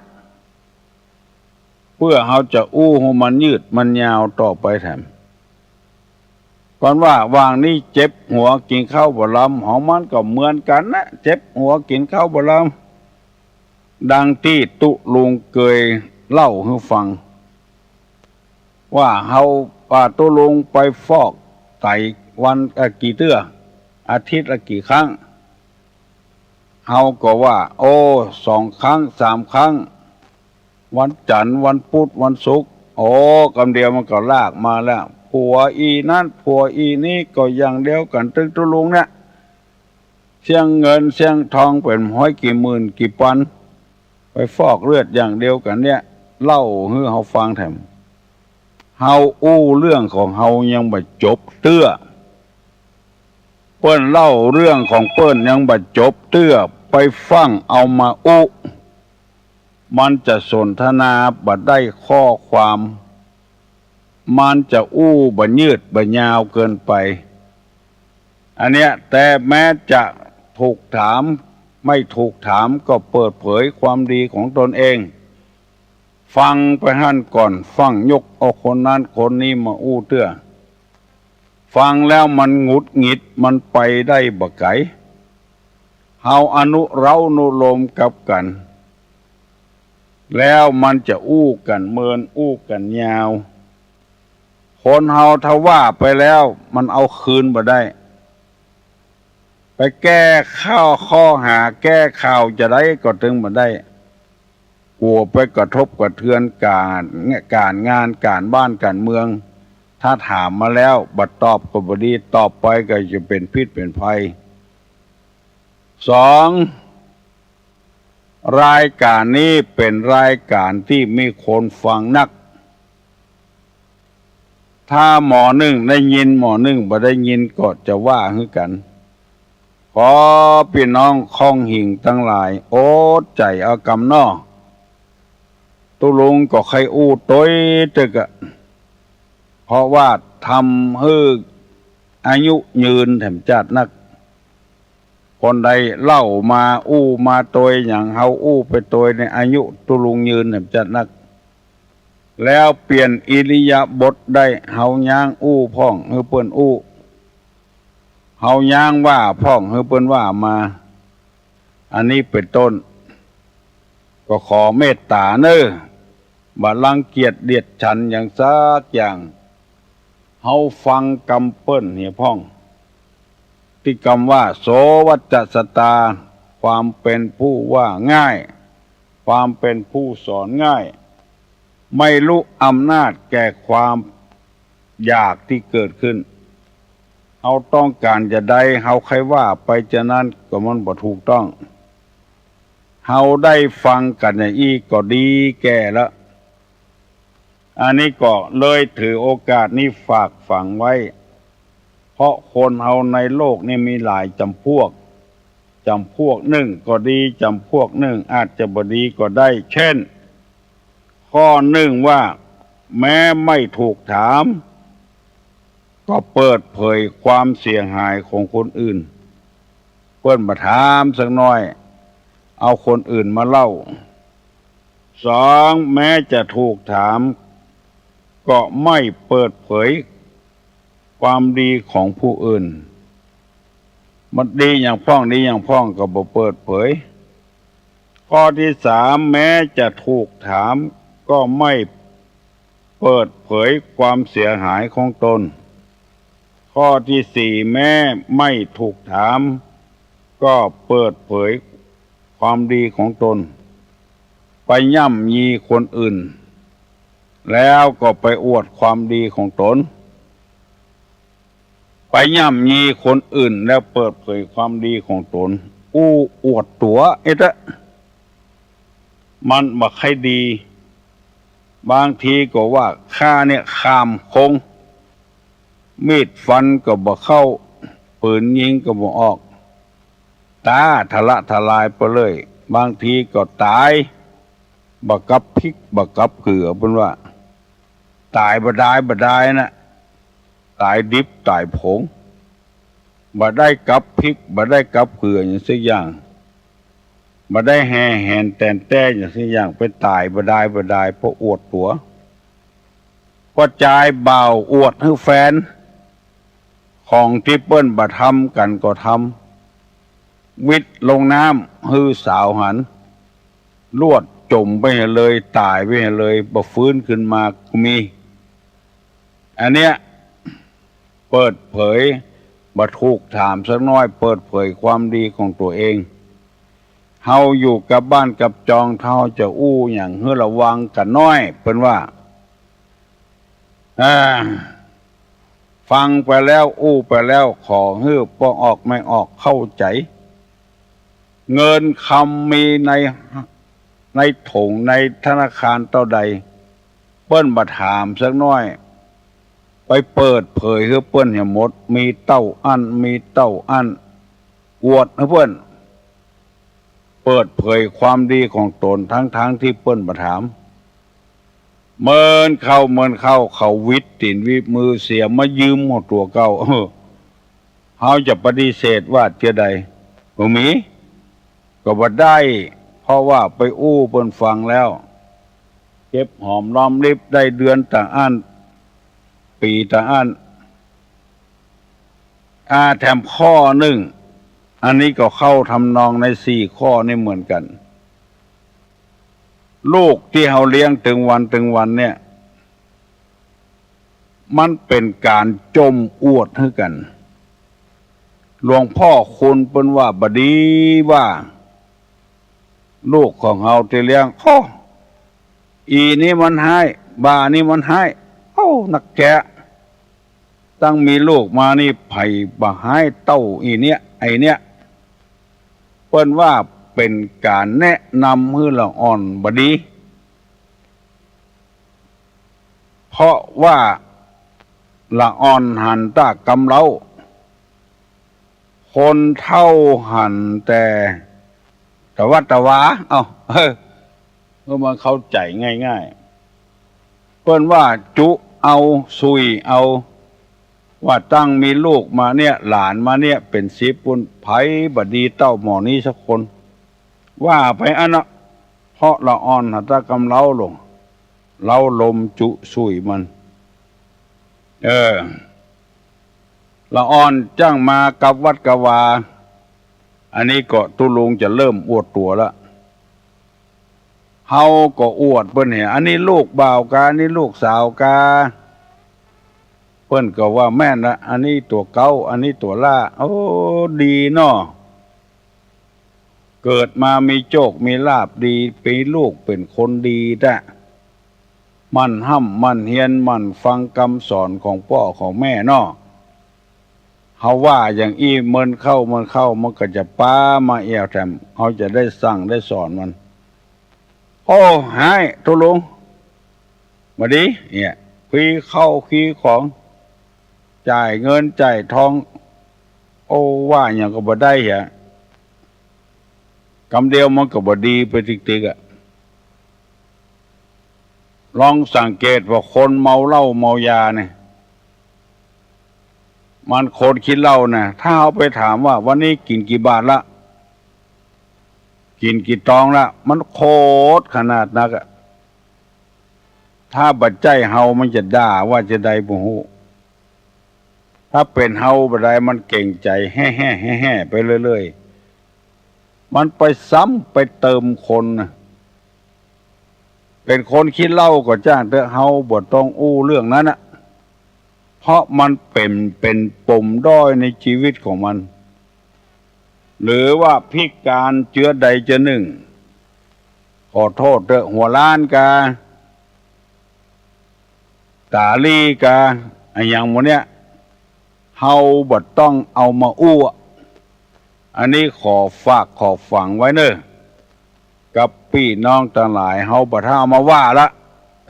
เปื้อเฮาจะอู้หื้อมันยืดมันยาวต่อไปแถม ก่อนว่า หว่างนี้เจ็บหัวกิ๋นข้าวบ่ลำ ของมันก็เหมือนกั๋นนะ เจ็บหัวกิ๋นข้าวบ่ลำ ดังตี้ตุ๊ลุงเกยเล่าหื้อฟัง ว่าเฮา ว่าตุ๊ลุงไปฟอกไตวัน เอ่อ กี่เตื้อ อาทิตย์ละกี่ครั้ง เฮาก็ว่า โอ้ สองครั้ง สามครั้ง วันจันทร์ วันพุธ วันศุกร์ โอ้ กำเดียวมันก็ลากมาแล้ว ผัวอี่นั้น ผัวอี่นี้ ก็อย่างเดียวกั๋น ตึงตุ๊ลุงเนี่ย เสี้ยงเงินเสี้ยงทองเป๋นห้อยกี่หมื่นกี่ปัน ไปฟอกเลือดอย่างเดียวกั๋นเนี่ย เล่าหื้อเฮาฟังแถม เฮาอู้เรื่องของเฮายังบ่จบเตื้อ เปิ้นเล่าเรื่องของเปิ้นยังบ่จบเตื้อ ไปฟั่งเอามาอู้ มันจะสนทนาบ่ได้ข้อความ มันจะอู้บ่ยืดบ่ยาวเกินไป อันเนี้ย แต่แม้จะถูกถาม ไม่ถูกถามก็เปิดเผยความดีของตนเอง ฟังไปหั้นก่อน ฟั่งยกเอาคนนั้นคนนี้มาอู้เตื้อ ฟังแล้วมันหงุดหงิด มันไปได้บ่ไก๋ เฮาอนุเร้าอนุโลมกับกั๋น แล้วมันจะอู้กั๋นเมิน อู้กั๋นยาว คนเฮาถ้าว่าไปแล้ว มันเอาคืนบ่ได้ ไปแก้ข้อ ข้อหา แก้ข่าวจะใดก็ตึงบ่ได้ กั๋วไปกระทบกระเทือนก๋าน ก๋านงาน ก๋านบ้านก๋านเมือง ถ้าถามมาแล้วบ่ตอบก็บ่ดี ตอบไปก็จะเป๋นพิษเป๋นภัย สอง รายก๋านนี้เป๋นรายก๋านตี้มีคนฟังนัก ถ้าหมอนึ่งได้ยิน หมอนึ่งบ่ได้ยินก็จะว่าหื้อกั๋น ขอปี้น้องค่องหิ่งตังหลาย อดใจ๋เอากำเนาะ ตุ๊ลุงก็ใค่อู้ตวยเต๊อะ เพราะว่าทำหื้ออายุยืนแถมจ๊าดนัก คนใดเล่ามาอู้มาตวยอย่างเฮาอู้ไปตวยใน อายุตุ๊ลุงยืนแถมจ๊าดนัก แล้วเปลี่ยนอิริยาบถได้ เฮาย้างอู้พ่องหื้อเปิ้นอู้ เฮาย้างว่าพ่องหื้อเปิ้นว่ามา อันนี้เป๋นต้น ก็ขอเมตต๋าเน่อ บ่รังเกียจเดียดฉันอย่างสักอย่าง เฮาฟังกำเปิ้นเหียพ่อง ตี้กำว่า โสวัจจสตา ความเป๋นผู้ว่าง่าย ความเป๋นผู้สอนง่าย ไม่รู้อำนาจแก่ความอยากตี้เกิดขึ้น เฮาต้องก๋านจะใด เฮาใค่ว่าไปจะนั้นก็มันบ่ถูกต้อง เฮาได้ฟังกั๋นอย่างอี้ก็ดีแก่ละ อันนี้ก็เลยถือโอกาสนี้ฝากฝังไว้ เพราะคนเฮาในโลกนี้มีหลายจ๋ำพวก จ๋ำพวกนึ่งก็ดี จ๋ำพวกนึ่งอาจจะบ่ดีก็ได้ เช่น ข้อนึ่งว่า แม้ไม่ถูกถาม ก็เปิดเผยความเสียหายของคนอื่น เปิ้นบ่ถามสักหน้อย เอาคนอื่นมาเล่า สอง แม้จะถูกถาม ก็ไม่เปิดเผยความดีของผู้อื่น มันดีอย่างพ่อง ดีอย่างพ่องก็บ่เปิดเผย ข้อที่สาม แม้จะถูกถาม ก็ไม่เปิดเผยความเสียหายของตน ข้อที่สี่ แม้ไม่ถูกถาม ก็เปิดเผยความดีของตน ไปย่ำยีคนอื่น แล้วก็ไปอวดความดีของตน ไปย่ำยีคนอื่นแล้วเปิดเผยความดีของตน อู้อวดตั๋ว เอ๊ะ มันบ่ใค่ดี บางทีก็ว่า ข้าเนี่ยข้ามคง มีดฟันก็บ่เข้า ปืนยิงก็บ่ออก ต๋าทะละทะลายไปเลย บางทีก็ต๋าย บ่กับพริก บ่กับเกลือ เปิ้นว่า ต๋ายบ่ดาย บ่ดายนะ ต๋ายดิบ ต๋ายผง บ่ได้กับพริก บ่ได้กับเกลืออย่างสักอย่าง บ่ได้แห่แหนแตนแต้อย่างสักอย่าง ไปต๋ายบ่ดาย บ่ดาย เพราะอวดตั๋ว ก็จายบ่าวอวดหื้อแฟน ของตี้เปิ้นบ่ทำกั๋นก็ทำ วิดลงน้ำหื้อสาวหัน ลวดจ๋มไปเหียเลย ต๋ายไปเหียเลย บ่ฟื้นขึ้นมาก็มี อันเนี้ย เปิดเผย บ่ถูกถามสักหน้อย เปิดเผยความดีของตั๋วเอง เฮาอยู่กับบ้านกับจอง เฮาจะอู้หยังหื้อระวังกั๋นหน้อย เปิ้นว่า อ่า ฟังไปแล้ว อู้ไปแล้ว ขอหื้อป้อออกแม่ออกเข้าใจ๋ เงินคำมีใน ในถุงในธนาคารเต้าใด เปิ้นบ่ถามสักหน้อย ไปเปิดเผยหื้อเปิ้นเหียหมด มีเต้าอั้น มีเต้าอั้น อวดหื้อเปิ้น เปิดเผยความดีของตน ทั้งๆ ตี้เปิ้นบ่ถาม เมินเข้า เมินเข้า เขาหวิดตี๋นหวิดมือเสีย มายืมหมดตั๋วเก่า เออ เฮาจะปฏิเสธว่าเตื้อใด บ่มี ก็บ่ได้ เพราะว่าไปอู้เปิ้นฟังแล้ว เก็บหอมรอมริบ ได้เดือนตางอั้น ปี๋ตางอั้น อ่า แถมข้อนึ่ง อันนี้ก็เข้าทำนองในสี่ข้อนี่เหมือนกั๋น ลูกตี้เฮาเลี้ยงตึงวันตึงวันเนี่ย มันเป๋นก๋านจ่มอวดหื้อกั๋น หลวงพ่อคูณเปิ้นว่าบ่ดีว่า ลูกของเฮาตี้เลี้ยง โอ้ อี่นี่มันฮ้าย บ่านี่มันฮ้าย โอ้ นักแจ๊ะ ตั้งมีลูกมานี่ใผบ่ฮ้ายเต้าอี่เนี้ย ไอ้เนี้ย เปิ้นว่าเป๋นก๋านแนะนำหื้อละอ่อนบ่ดี เพราะว่าละอ่อนหันตากำเล้า คนเฒ่าหันแต่ตะหวาดตะหวา เอ้า เออ เพื่อมันเข้าใจ๋ง่ายๆ เปิ้นว่าจุเอา สุยเอา ว่าตั้งมีลูกมาเนี่ย หลานมาเนี่ย เป๋นสิบปุ้น ใผบ่ดีเต้าหม่อนี้สักคน ว่าไปอั้นนะ เพราะละอ่อนหันตากำเล้าลง เล้าลมจุสุยมัน เออ ละอ่อนจั้งมากับวัดกะวา อันนี้ก็ตุ๊ลุงจะเริ่มอวดตั๋วละ เฮาก็อวดเปิ้นเหีย อันนี้ลูกบ่าวกา อันนี้ลูกสาวกา เปิ้นก็ว่าแม่นละ อันนี้ตั๋วเก๊า อันนี้ตั๋วหล้า โอ้ ดีเนาะ เกิดมามีโจคมีลาภดี มีลูกเป๋นคนดีแต๊ หมั่นฮ่ำหมั่นเฮียน หมั่นฟังกำสอนของป้อของแม่เนาะ เฮาว่าอย่างอี้ เมินเข้า เมินเข้า มันก็จะป๊ามาแอ่วแถม เฮาจะได้สั่งได้สอนมัน โอ้ ฮ้าย ตุ๊ลุง บ่ดี เนี่ย คีย์เข้าคีย์ของ จ่ายเงินจ่ายทอง โอ้ ว่าหยังก็บ่ได้เหีย กำเดียวมันก็บ่ดีไปติ๊กๆ อะ ลองสังเกตว่าคนเมาเหล้าเมายาเนี่ย มันคนขี้เหล้านะ ถ้าเฮาไปถามว่า วันนี้กิ๋นกี่บาทละ กิ๋นกี่ตองละ มันโขดขนาดนักอะ ถ้าบ่ใจ้เฮามันจะด่าว่าจาใดบ่ฮู้ ถ้าเป๋นเฮาบ่ได้ มันเก๋งใจ๋ แฮ่ๆๆๆ ไปเรื่อยๆ มันไปซ้ำไปเติมคนนะ เป๋นคนขี้เหล้าก็จ้างเต๊อะ เฮาบ่ต้องอู้เรื่องนั้นนะ เพราะมันเป๋น เป๋นปมด้อยในจีวิตของมัน หรือว่าพิก๋านเจื้อใดเจื้อนึ่ง ขอโต้ษเต๊อะ หัวล้านกา ต๋าลี่กา อะหยังหมู่เนี้ย เฮาบ่ต้องเอามาอู้อะ อันนี้ขอฝากขอฝังไว้เน่อ กับปี้น้องตังหลาย เฮาบ่ถ้าเอามาว่าละ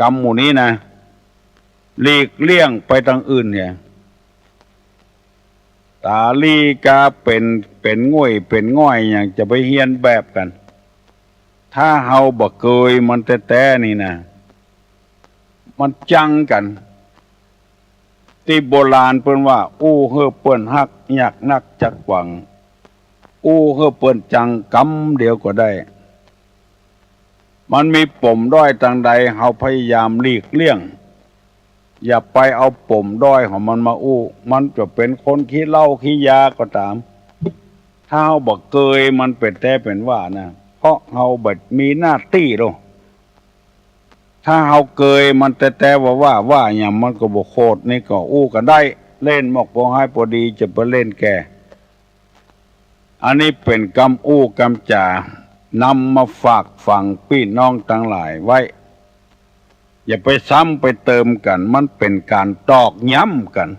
กำหมู่นี้นะ หลีกเลี่ยงไปตางอื่นเนี่ย ต๋าลี่กาเป๋น เป๋นง่วย เป๋นง่อยหยัง จะไปเฮียนแบบกั๋น ถ้าเฮาบ่เกยมันแต๊ๆ นี่นะ มันจังกั๋น ตี้โบราณเปิ้นว่า อู้หื้อเปิ้นฮัก ยากนักจักหวัง อู้หื้อเปิ้นจังกำเดียวก็ได้ มันมีปมด้อยตางใด เฮาพยายามหลีกเลี่ยง อย่าไปเอาปมด้อยของมันมาอู้ มันจะเป๋นคนขี้เหล้าขี้ยาก็ต๋าม ถ้าเฮาบ่เกยมันเป๋นแต๊เป๋นว่านะ เพราะเฮาบ่มีหน้าตี้โล ถ้าเฮาเกยมันแต๊ๆ ว่าๆ ว่าหยังมันก็บ่โขด นี่ก็อู้กั๋นได้ เล่นมอกปอฮ้ายปอดี จะไปเล่นแก่ อันนี้เป๋นกำอู้กำจ๋า นำมาฝากฝังปี้น้องตังหลายไว้ อย่าไปซ้ำไปเติมกั๋น มันเป๋นก๋านตอกย้ำกั๋น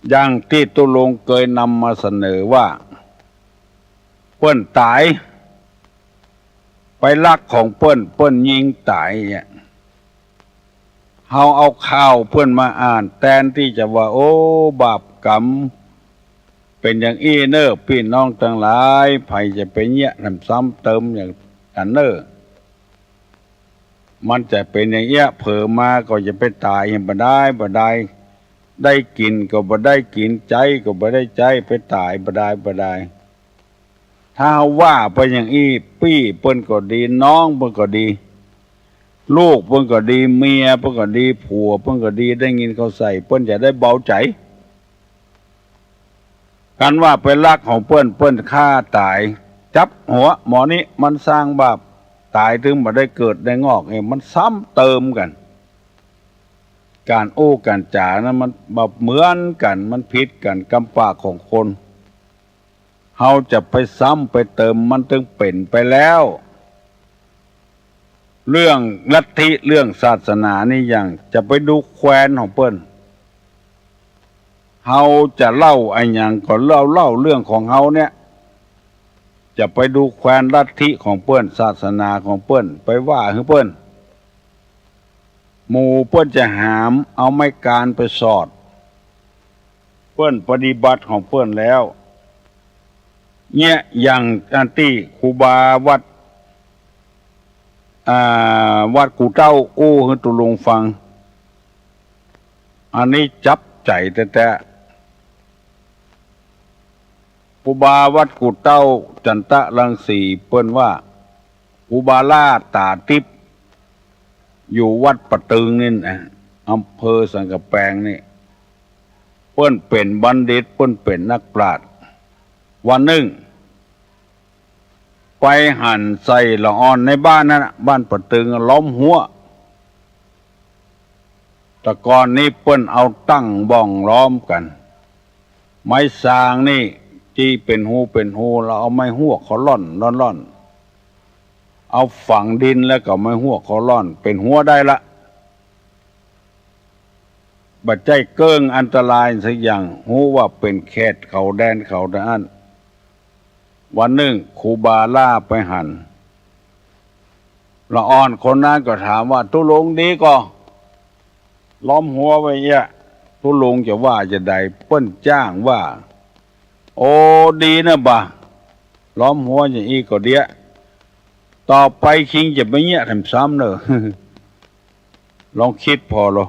อย่างตี้ตุ๊ลุงเกยนำมาเสนอว่า เปิ้นต๋าย ไปลักของเปิ้น เปิ้นยิงต๋ายเนี่ย เฮาเอาข่าวเปิ้นมาอ่าน แตนตี้จะว่า โอ้ บาปก๋รรม เป๋นอย่างอี้เน่อ ปี้น้องตังหลาย ใผจะไปเยียะแถมซ้ำเติมอย่างกั๋นเน่อ มันจะเป๋นอย่างเอี้ย เผลอมาก็จะไปต๋ายอย่างบ่ดายบ่ดาย ได้กิ๋นก็บ่ได้กิ๋น ใจ๊ก็บ่ได้ใจ๊ ไปต๋ายบ่ดายบ่ดาย ถ้าว่าไปอย่างอี้ ปี้เปิ้นก็ดี น้องเปิ้นก็ดี ลูกเปิ้นก็ดี เมียเปิ้นก็ดี ผัวเปิ้นก็ดี ได้ยินเข้าใส่ เปิ้นจะได้เบาใจ๋ กั๋นว่าไปลักของเปิ้น เปิ้นฆ่าต๋าย จับหัว หมอนี้มันสร้างบาป ต๋ายถึงบ่ได้เกิดได้งอกเอง มันซ้ำเติมกั๋น ก๋านอู้ก๋านจ๋านั้นมันบ่เหมือนกั๋น มันผิดกั๋น กำปากของคน เฮาจะไปซ้ำไปเติม มันตึงเป๋นไปแล้ว เรื่องลัทธิเรื่องศาสนานี่ อย่างจะไปดูแควนของเปิ้น เฮาจะเล่าอะหยังก็เล่า เล่าเรื่องของเฮาเนี่ย จะไปดูแควนลัทธิของเปิ้น ศาสนาของเปิ้น ไปว่าหื้อเปิ้น หมู่เปิ้นจะหามเอาไม้กานไปสอด เปิ้นปฏิบัติของเปิ้นแล้ว เนี่ย อย่างอันตี้ครูบาวัด อ่า วัดกู่เต้าอู้หื้อตุ๊ลุงฟัง อันนี้จับใจ๋แต๊ๆ ครูบาวัดกู่เต้า จันตะรังสี เปิ้นว่า ครูบาล่าต๋าติ๊บ อยู่วัดป่าตึงนี่นะ อำเภอสันก๋ำแปงนี่ เปิ้นเป๋นบัณฑิต เปิ้นเป๋นนักปราชญ์ วันนึ่ง ไปหันใส่ละอ่อนในบ้านนั้นน่ะ บ้านป่าตึงอะ ล้อมฮั้ว แต่ก่อนนี้เปิ้นเอาตั้งบ่องล้อมกั๋น ไม้ซางนี่ จี้เป๋นฮูเป๋นฮู แล้วเอาไม้ฮวกเขาล่อนล่อนล่อน เอาฝังดินแล้วก็ไม้ฮวกเขาล่อน เป๋นฮั้วได้ละ บ่ใจ้เกิ่งอันตรายสักอย่าง ฮู้ว่าเป๋นเขตเขาแดนเขาเต้าอั้น วันนึ่งครูบาล่าไปหัน ละอ่อนคนนั้นก็ถามว่า ตุ๊ลุงดีก่อ ล้อมฮั้วไว้เอี้ย ตุ๊ลุงจะว่าจะใด เปิ้นจ้างว่า โอ้ ดีนะบ่า ล้อมฮั้วอย่างอี้ก็เดียะ ต่อไปคิงจะไปเยียะแถมซ้ำเน่อ ลองกึ๊ดผ่อลอ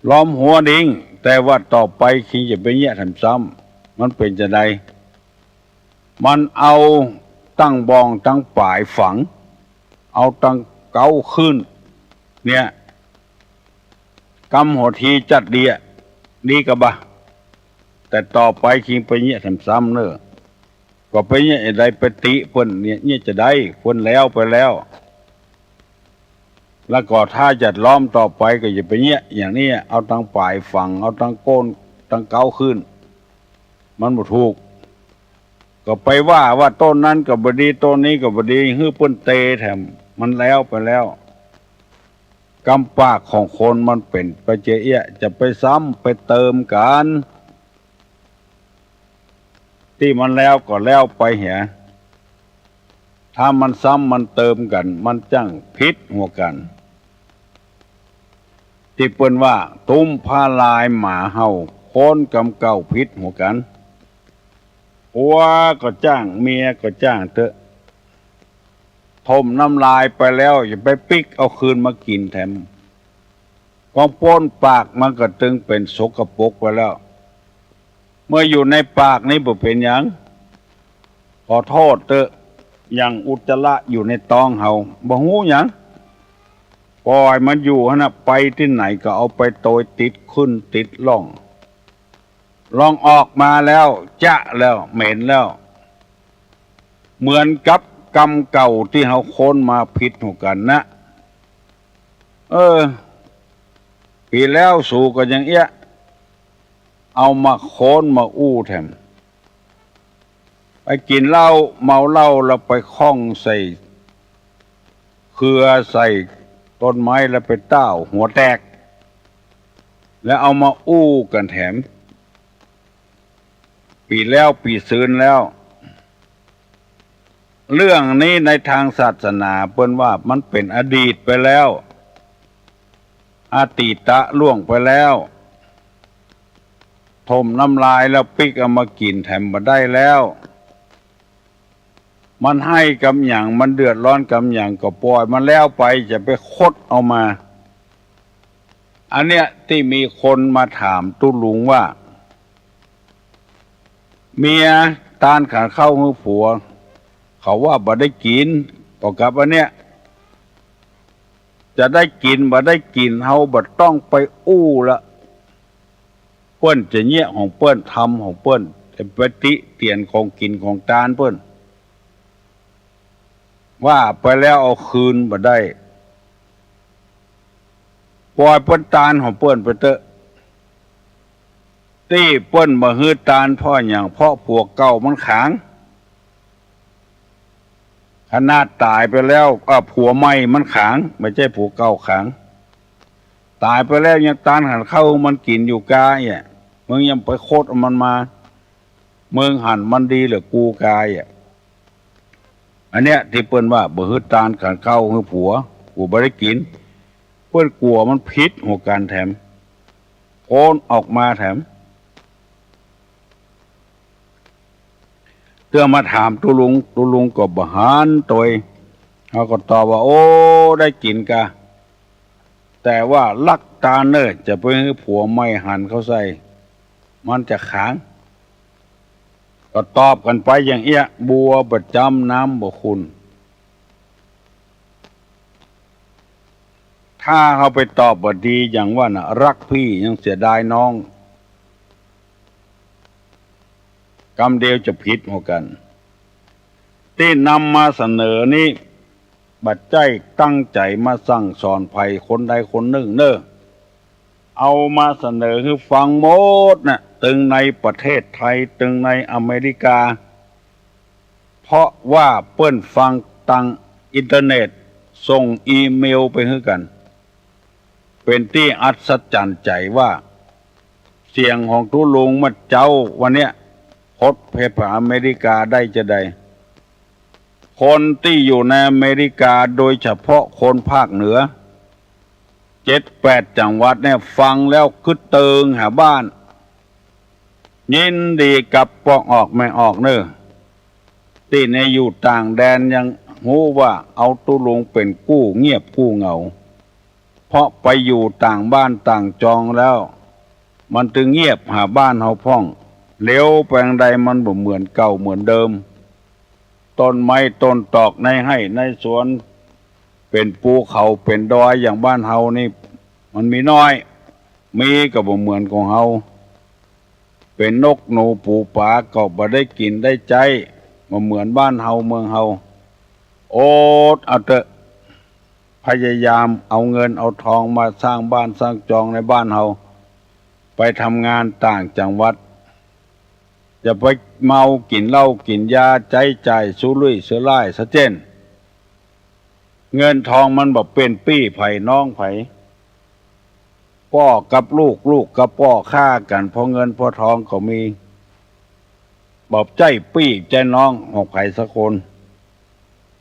ล้อมฮั้วดิง แต่ว่าต่อไปคิงจะไปเยียะแถมซ้ำ มันเป๋นจาใด มันเอาตังบ่องตังป๋ายฝัง เอาตังเก๊าขึ้น เนี่ย กำหัวทีจัดเดียะ ดีกะบ่า แต่ต่อไปคิงไปเยียะแถมซ้ำเน่อ ก็ไปเยียะจาใด ไปติเปิ้นเนี่ย เยียะจาใด เปิ้นแล้วไปแล้ว แล้วก็ถ้าจะล้อมต่อไปก็อย่าไปเยียะอย่างนี้ เอาตังป๋ายฝัง เอาตังโก้น ตังเก๊าขึ้น มันบ่ถูก ก็ไปว่า ว่าต้นนั้นก็บ่ดี ต้นนี้ก็บ่ดี หื้อเปิ้นเตแถม มันแล้วไปแล้ว กำปากของคนมันเป๋นไปเจาเอี้ย จะไปซ้ำไปเติมกั๋น ตี้มันแล้วก็แล้วไปเหีย ถ้ามันซ้ำมันเติมกั๋น มันจั้งผิดหัวกั๋น ตี้เปิ้นว่า ตุ้มผ้าลายหมาเห่า คนกำเก่าผิดหัวกั๋น ผัวก็จ้าง เมียก็จ้างเต๊อะ ถมน้ำลายไปแล้ว อย่าไปปิ๊กเอาคืนมากิ๋นแถม ของป้นปากมันก็ตึงเป๋นสกปรกไปแล้ว เมื่ออยู่ในปากนี้บ่เป๋นหยัง ขอโต้ษเต๊อะ อย่างอุจจาระอยู่ในต๊องเฮา บ่ฮู้หยัง ป่อยมันอยู่หั้นน่ะ ไปตี้ไหนก็เอาไปโตยติดขึ้นติดล่อง ลองออกมาแล้ว จ๊ะแล้ว เหม็นแล้ว เหมือนกับกำเก่าตี้เฮาค้นมาผิดหัวกั๋นนะ เออ ปี๋แล้วสูก็ยังเอี้ยะ เอามาค้นมาอู้แถม ไปกิ๋นเหล้า เมาเหล้าแล้วไปค่องใส่เครือ ใส่ต้นไม้แล้วไปต้าวหัวแตก แล้วเอามาอู้กั๋นแถม ปี้แล้วปี้ซืนแล้ว เรื่องนี้ในตางศาสนาเปิ้นว่ามันเป๋นอดีตไปแล้ว อตีตะล่วงไปแล้ว ถมน้ำลายแล้วปิ๊กเอามากิ๋นแถมบ่ได้แล้ว มันไห้กำหยัง มันเดือดร้อนกำหยังก็ป่อยมันแล้วไป จะไปขดเอามา อันเนี้ยตี้มีคนมาถามตุ๊ลุงว่า เมียตานขันข้าวหื้อผัว เขาว่าบ่ได้กิ๋น ก็กับอันเนี้ย จะได้กิ๋นบ่ได้กิ๋น เฮาบ่ต้องไปอู้ละ เปิ้นจะเยียะของเปิ้น ทำของเปิ้น จะไปติเตียนของกิ๋นของตานเปิ้น ว่าไปแล้วเอาคืนบ่ได้ ป่อยเปิ้นตานของเปิ้นไปเต๊อะ ตี้เปิ้นบ่หื้อตานเพราะหยัง เพราะผัวเก่ามันขาง ขนาดต๋ายไปแล้ว อ่ะ ผัวใหม่มันขาง บ่ใจ้ผัวเก่าขาง ต๋ายไปแล้วยังตานขันข้าวหื้อมันกิ๋นอยู่กาเอี้ย มึงยังไปขดเอามันมา มึงหันมันดีเหลือกูกาเอี้ย อันเนี้ยตี้เปิ้นว่าบ่หื้อตานขันข้าวหื้อผัว กั๋วบ่ได้กิ๋น เปิ้นกั๋วมันผิดหัวกั๋นแถม โอนออกมาแถม เตื้อมาถามตุ๊ลุง ตุ๊ลุงก็บ่หันโตย เขาก็ตอบว่า โอ้ ได้กิ๋นกา แต่ว่าลักตานเน่อ จะไปหื้อผัวใหม่หันเข้าใส่ มันจะขาง ก็ตอบกั๋นไปอย่างเอี้ย บัวบ่จ๊ำน้ำบ่ขุ่น ถ้าเฮาไปตอบบ่ดีอย่างว่าน่ะ รักพี่ยังเสียดายน้อง กำเดียวจะผิดหัวกั๋น ตี้นำมาเสนอนี้ บ่ใจ้ตั้งใจ๋มาสั่งสอนใผคนใดคนนึ่งเน่อ เอามาเสนอหื้อฟังหมดน่ะ ตึงในประเทศไทย ตึงในอเมริกา เพราะว่าเปิ้นฟังตางอินเทอร์เน็ต ส่งอีเมลไปหื้อกั๋น เป๋นตี้อัศจรรย์ใจ๋ว่า เสียงของตุ๊ลุงเมื่อเจ๊าวันเนี้ย พดไปผ่าอเมริกาได้จาใด คนตี้อยู่ในอเมริกา โดยเฉพาะคนภาคเหนือ เจ็ดแปดจังหวัดเนี่ย ฟังแล้วกึ๊ดเติงหาบ้าน ยินดีกับป้อออกแม่ออกเน่อ ตี้ในอยู่ต่างแดนยังฮู้ว่าเอาตุ๊ลุงเป๋นกู้เงียบกู้เหงา เพราะไปอยู่ต่างบ้านต่างจองแล้ว มันตึงเงียบหาบ้านเฮาพ่อง เหลียวไปอันใดมันบ่เหมือนเก่าเหมือนเดิม ต้นไม้ต้นตอกในไฮ่ในสวน เป๋นภูเขาเป๋นดอยอย่างบ้านเฮานี่ มันมีน้อย มีก็บ่เหมือนของเฮา เป๋นนกหนูปูป๋าก็บ่ได้กิ๋นได้ใจ๊ บ่เหมือนบ้านเฮาเมืองเฮา อดเอาเต๊อะ พยายามเอาเงินเอาทองมาสร้างบ้านสร้างจองในบ้านเฮา ไปทำงานต่างจังหวัด อย่าไปเมากิ๋นเหล้ากิ๋นยา ใจ๊จ่ายสุรุ่ยสุร่ายซะเจ้น เงินทองมันบ่เป๋นปี้ใผน้องใผ ป้อกับลูก ลูกกับป้อฆ่ากั๋น เพราะเงินเพราะทองก็มี บ่ใจ้ปี้ใจ้น้องของใผสักคน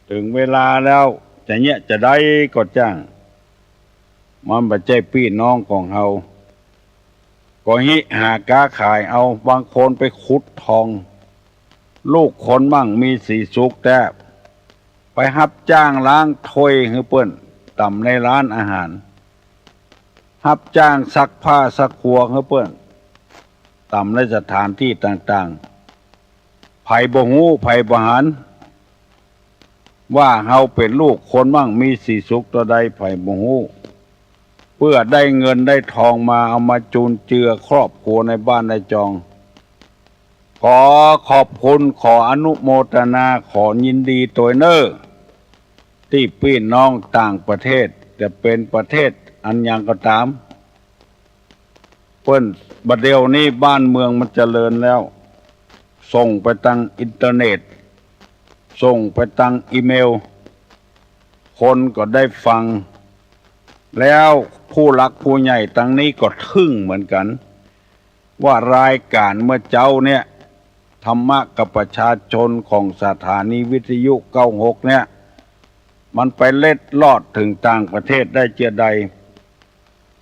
เถิงเวลาแล้วจะเยียะจาใดก็จ้าง มันบ่ใจ้ปี้น้องของเฮา ก็ฮิหาก๊าขายเอา บางคนไปขุดทอง ลูกคนมั่งมีสีสุขแต๊ ไปฮับจ้างล้างถ้วยหื้อเปิ้น ต๋ามในร้านอาหาร ฮับจ้างซักผ้าซักครัวหื้อเปิ้น ต๋ามในสถานตี้ต่างๆ ใผบ่ฮู้ ใผบ่หัน ว่าเฮาเป๋นลูกคนมั่งมีสีสุขเต้าใด ใผบ่ฮู้ เปื้อได้เงินได้ทองมา เอามาจุนเจือครอบครัวในบ้านในจอง ขอขอบคุณ ขออนุโมทนา ขอยินดีตวยเน่อ ตี้ปี้น้องต่างประเทศ จะเป๋นประเทศอันหยังก็ต๋าม เปิ้น บ่าเดี่ยวนี้บ้านเมืองมันเจริญแล้ว ส่งไปตางอินเทอร์เน็ต ส่งไปตางอีเมล คนก็ได้ฟัง แล้วผู้หลักผู้ใหญ่ตางนี้ก็ทึ่งเหมือนกั๋น ว่ารายก๋านเมื่อเจ๊าเนี่ย ธรรมะกับประชาชนของสถานีวิทยุเก้าหกเนี่ย มันไปเล็ดลอดเถิงต่างประเทศได้เจื้อใด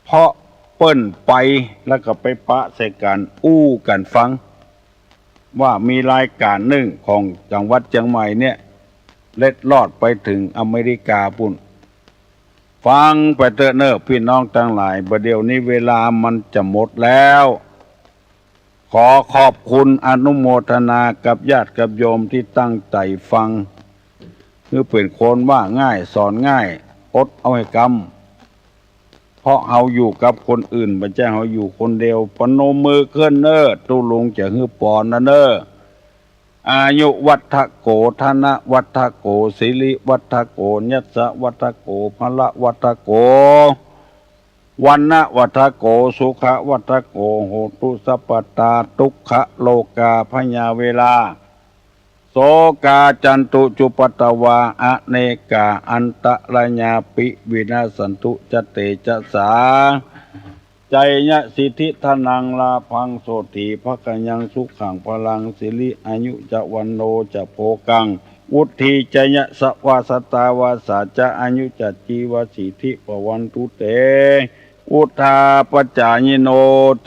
เพราะเปิ้นไปแล้วก็ไปปะใส่กั๋น อู้กั๋นฟัง ว่ามีรายก๋านนึ่งของจังหวัดเจียงใหม่เนี่ย เล็ดลอดไปเถิงอเมริกาปู๊น ฟังไปเต๊อะเน่อปี้น้องตังหลาย บ่าเดี่ยวนี้เวลามันจะหมดแล้ว ขอขอบคุณอนุโมทนากับญาติกับโยมตี้ตั้งใจ๋ฟัง คือเป๋นคนว่าง่ายสอนง่าย อดเอาให้กำ เพราะเฮาอยู่กับคนอื่น บ่ใจ้เฮาอยู่คนเดียว ประนมมือขึ้นเน่อ ตุ๊ลุงจะหื้อปอนนะเน่อ อายุวัฒโก ธนวัฒโก สิริวัฒโก ยศวัฒโก พละวัฒโก วรรณวัฒโก สุขวัฒโก โหตุสัพพตา ทุกขโรคาพยาเวรา โสกาจันตุจุปปตวา อเนกาอันตรายาปิ วินัสสันตุ จะเตจะสา ชัยยะสิทธิธนัง ลาภัง โสตถีภะคะยัง สุขังพลัง สิริอายุจะ วันโนจะโภคัง วุฒีจะยะสะวา สะตาวาสาจะ อายุจะจีวะ สีทธิภะวันตุเต วุฒาปจายิโน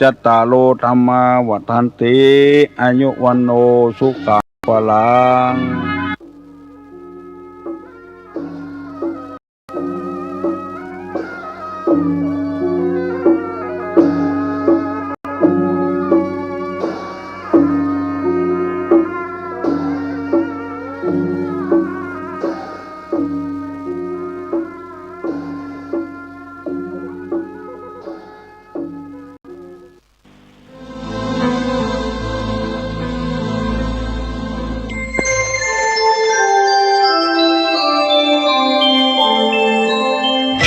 จัตตาโร ธัมมา วัฑฒันติ อายุ วันโน สุขัง พลัง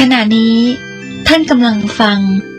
ขณะนี้ท่านกำลังฟัง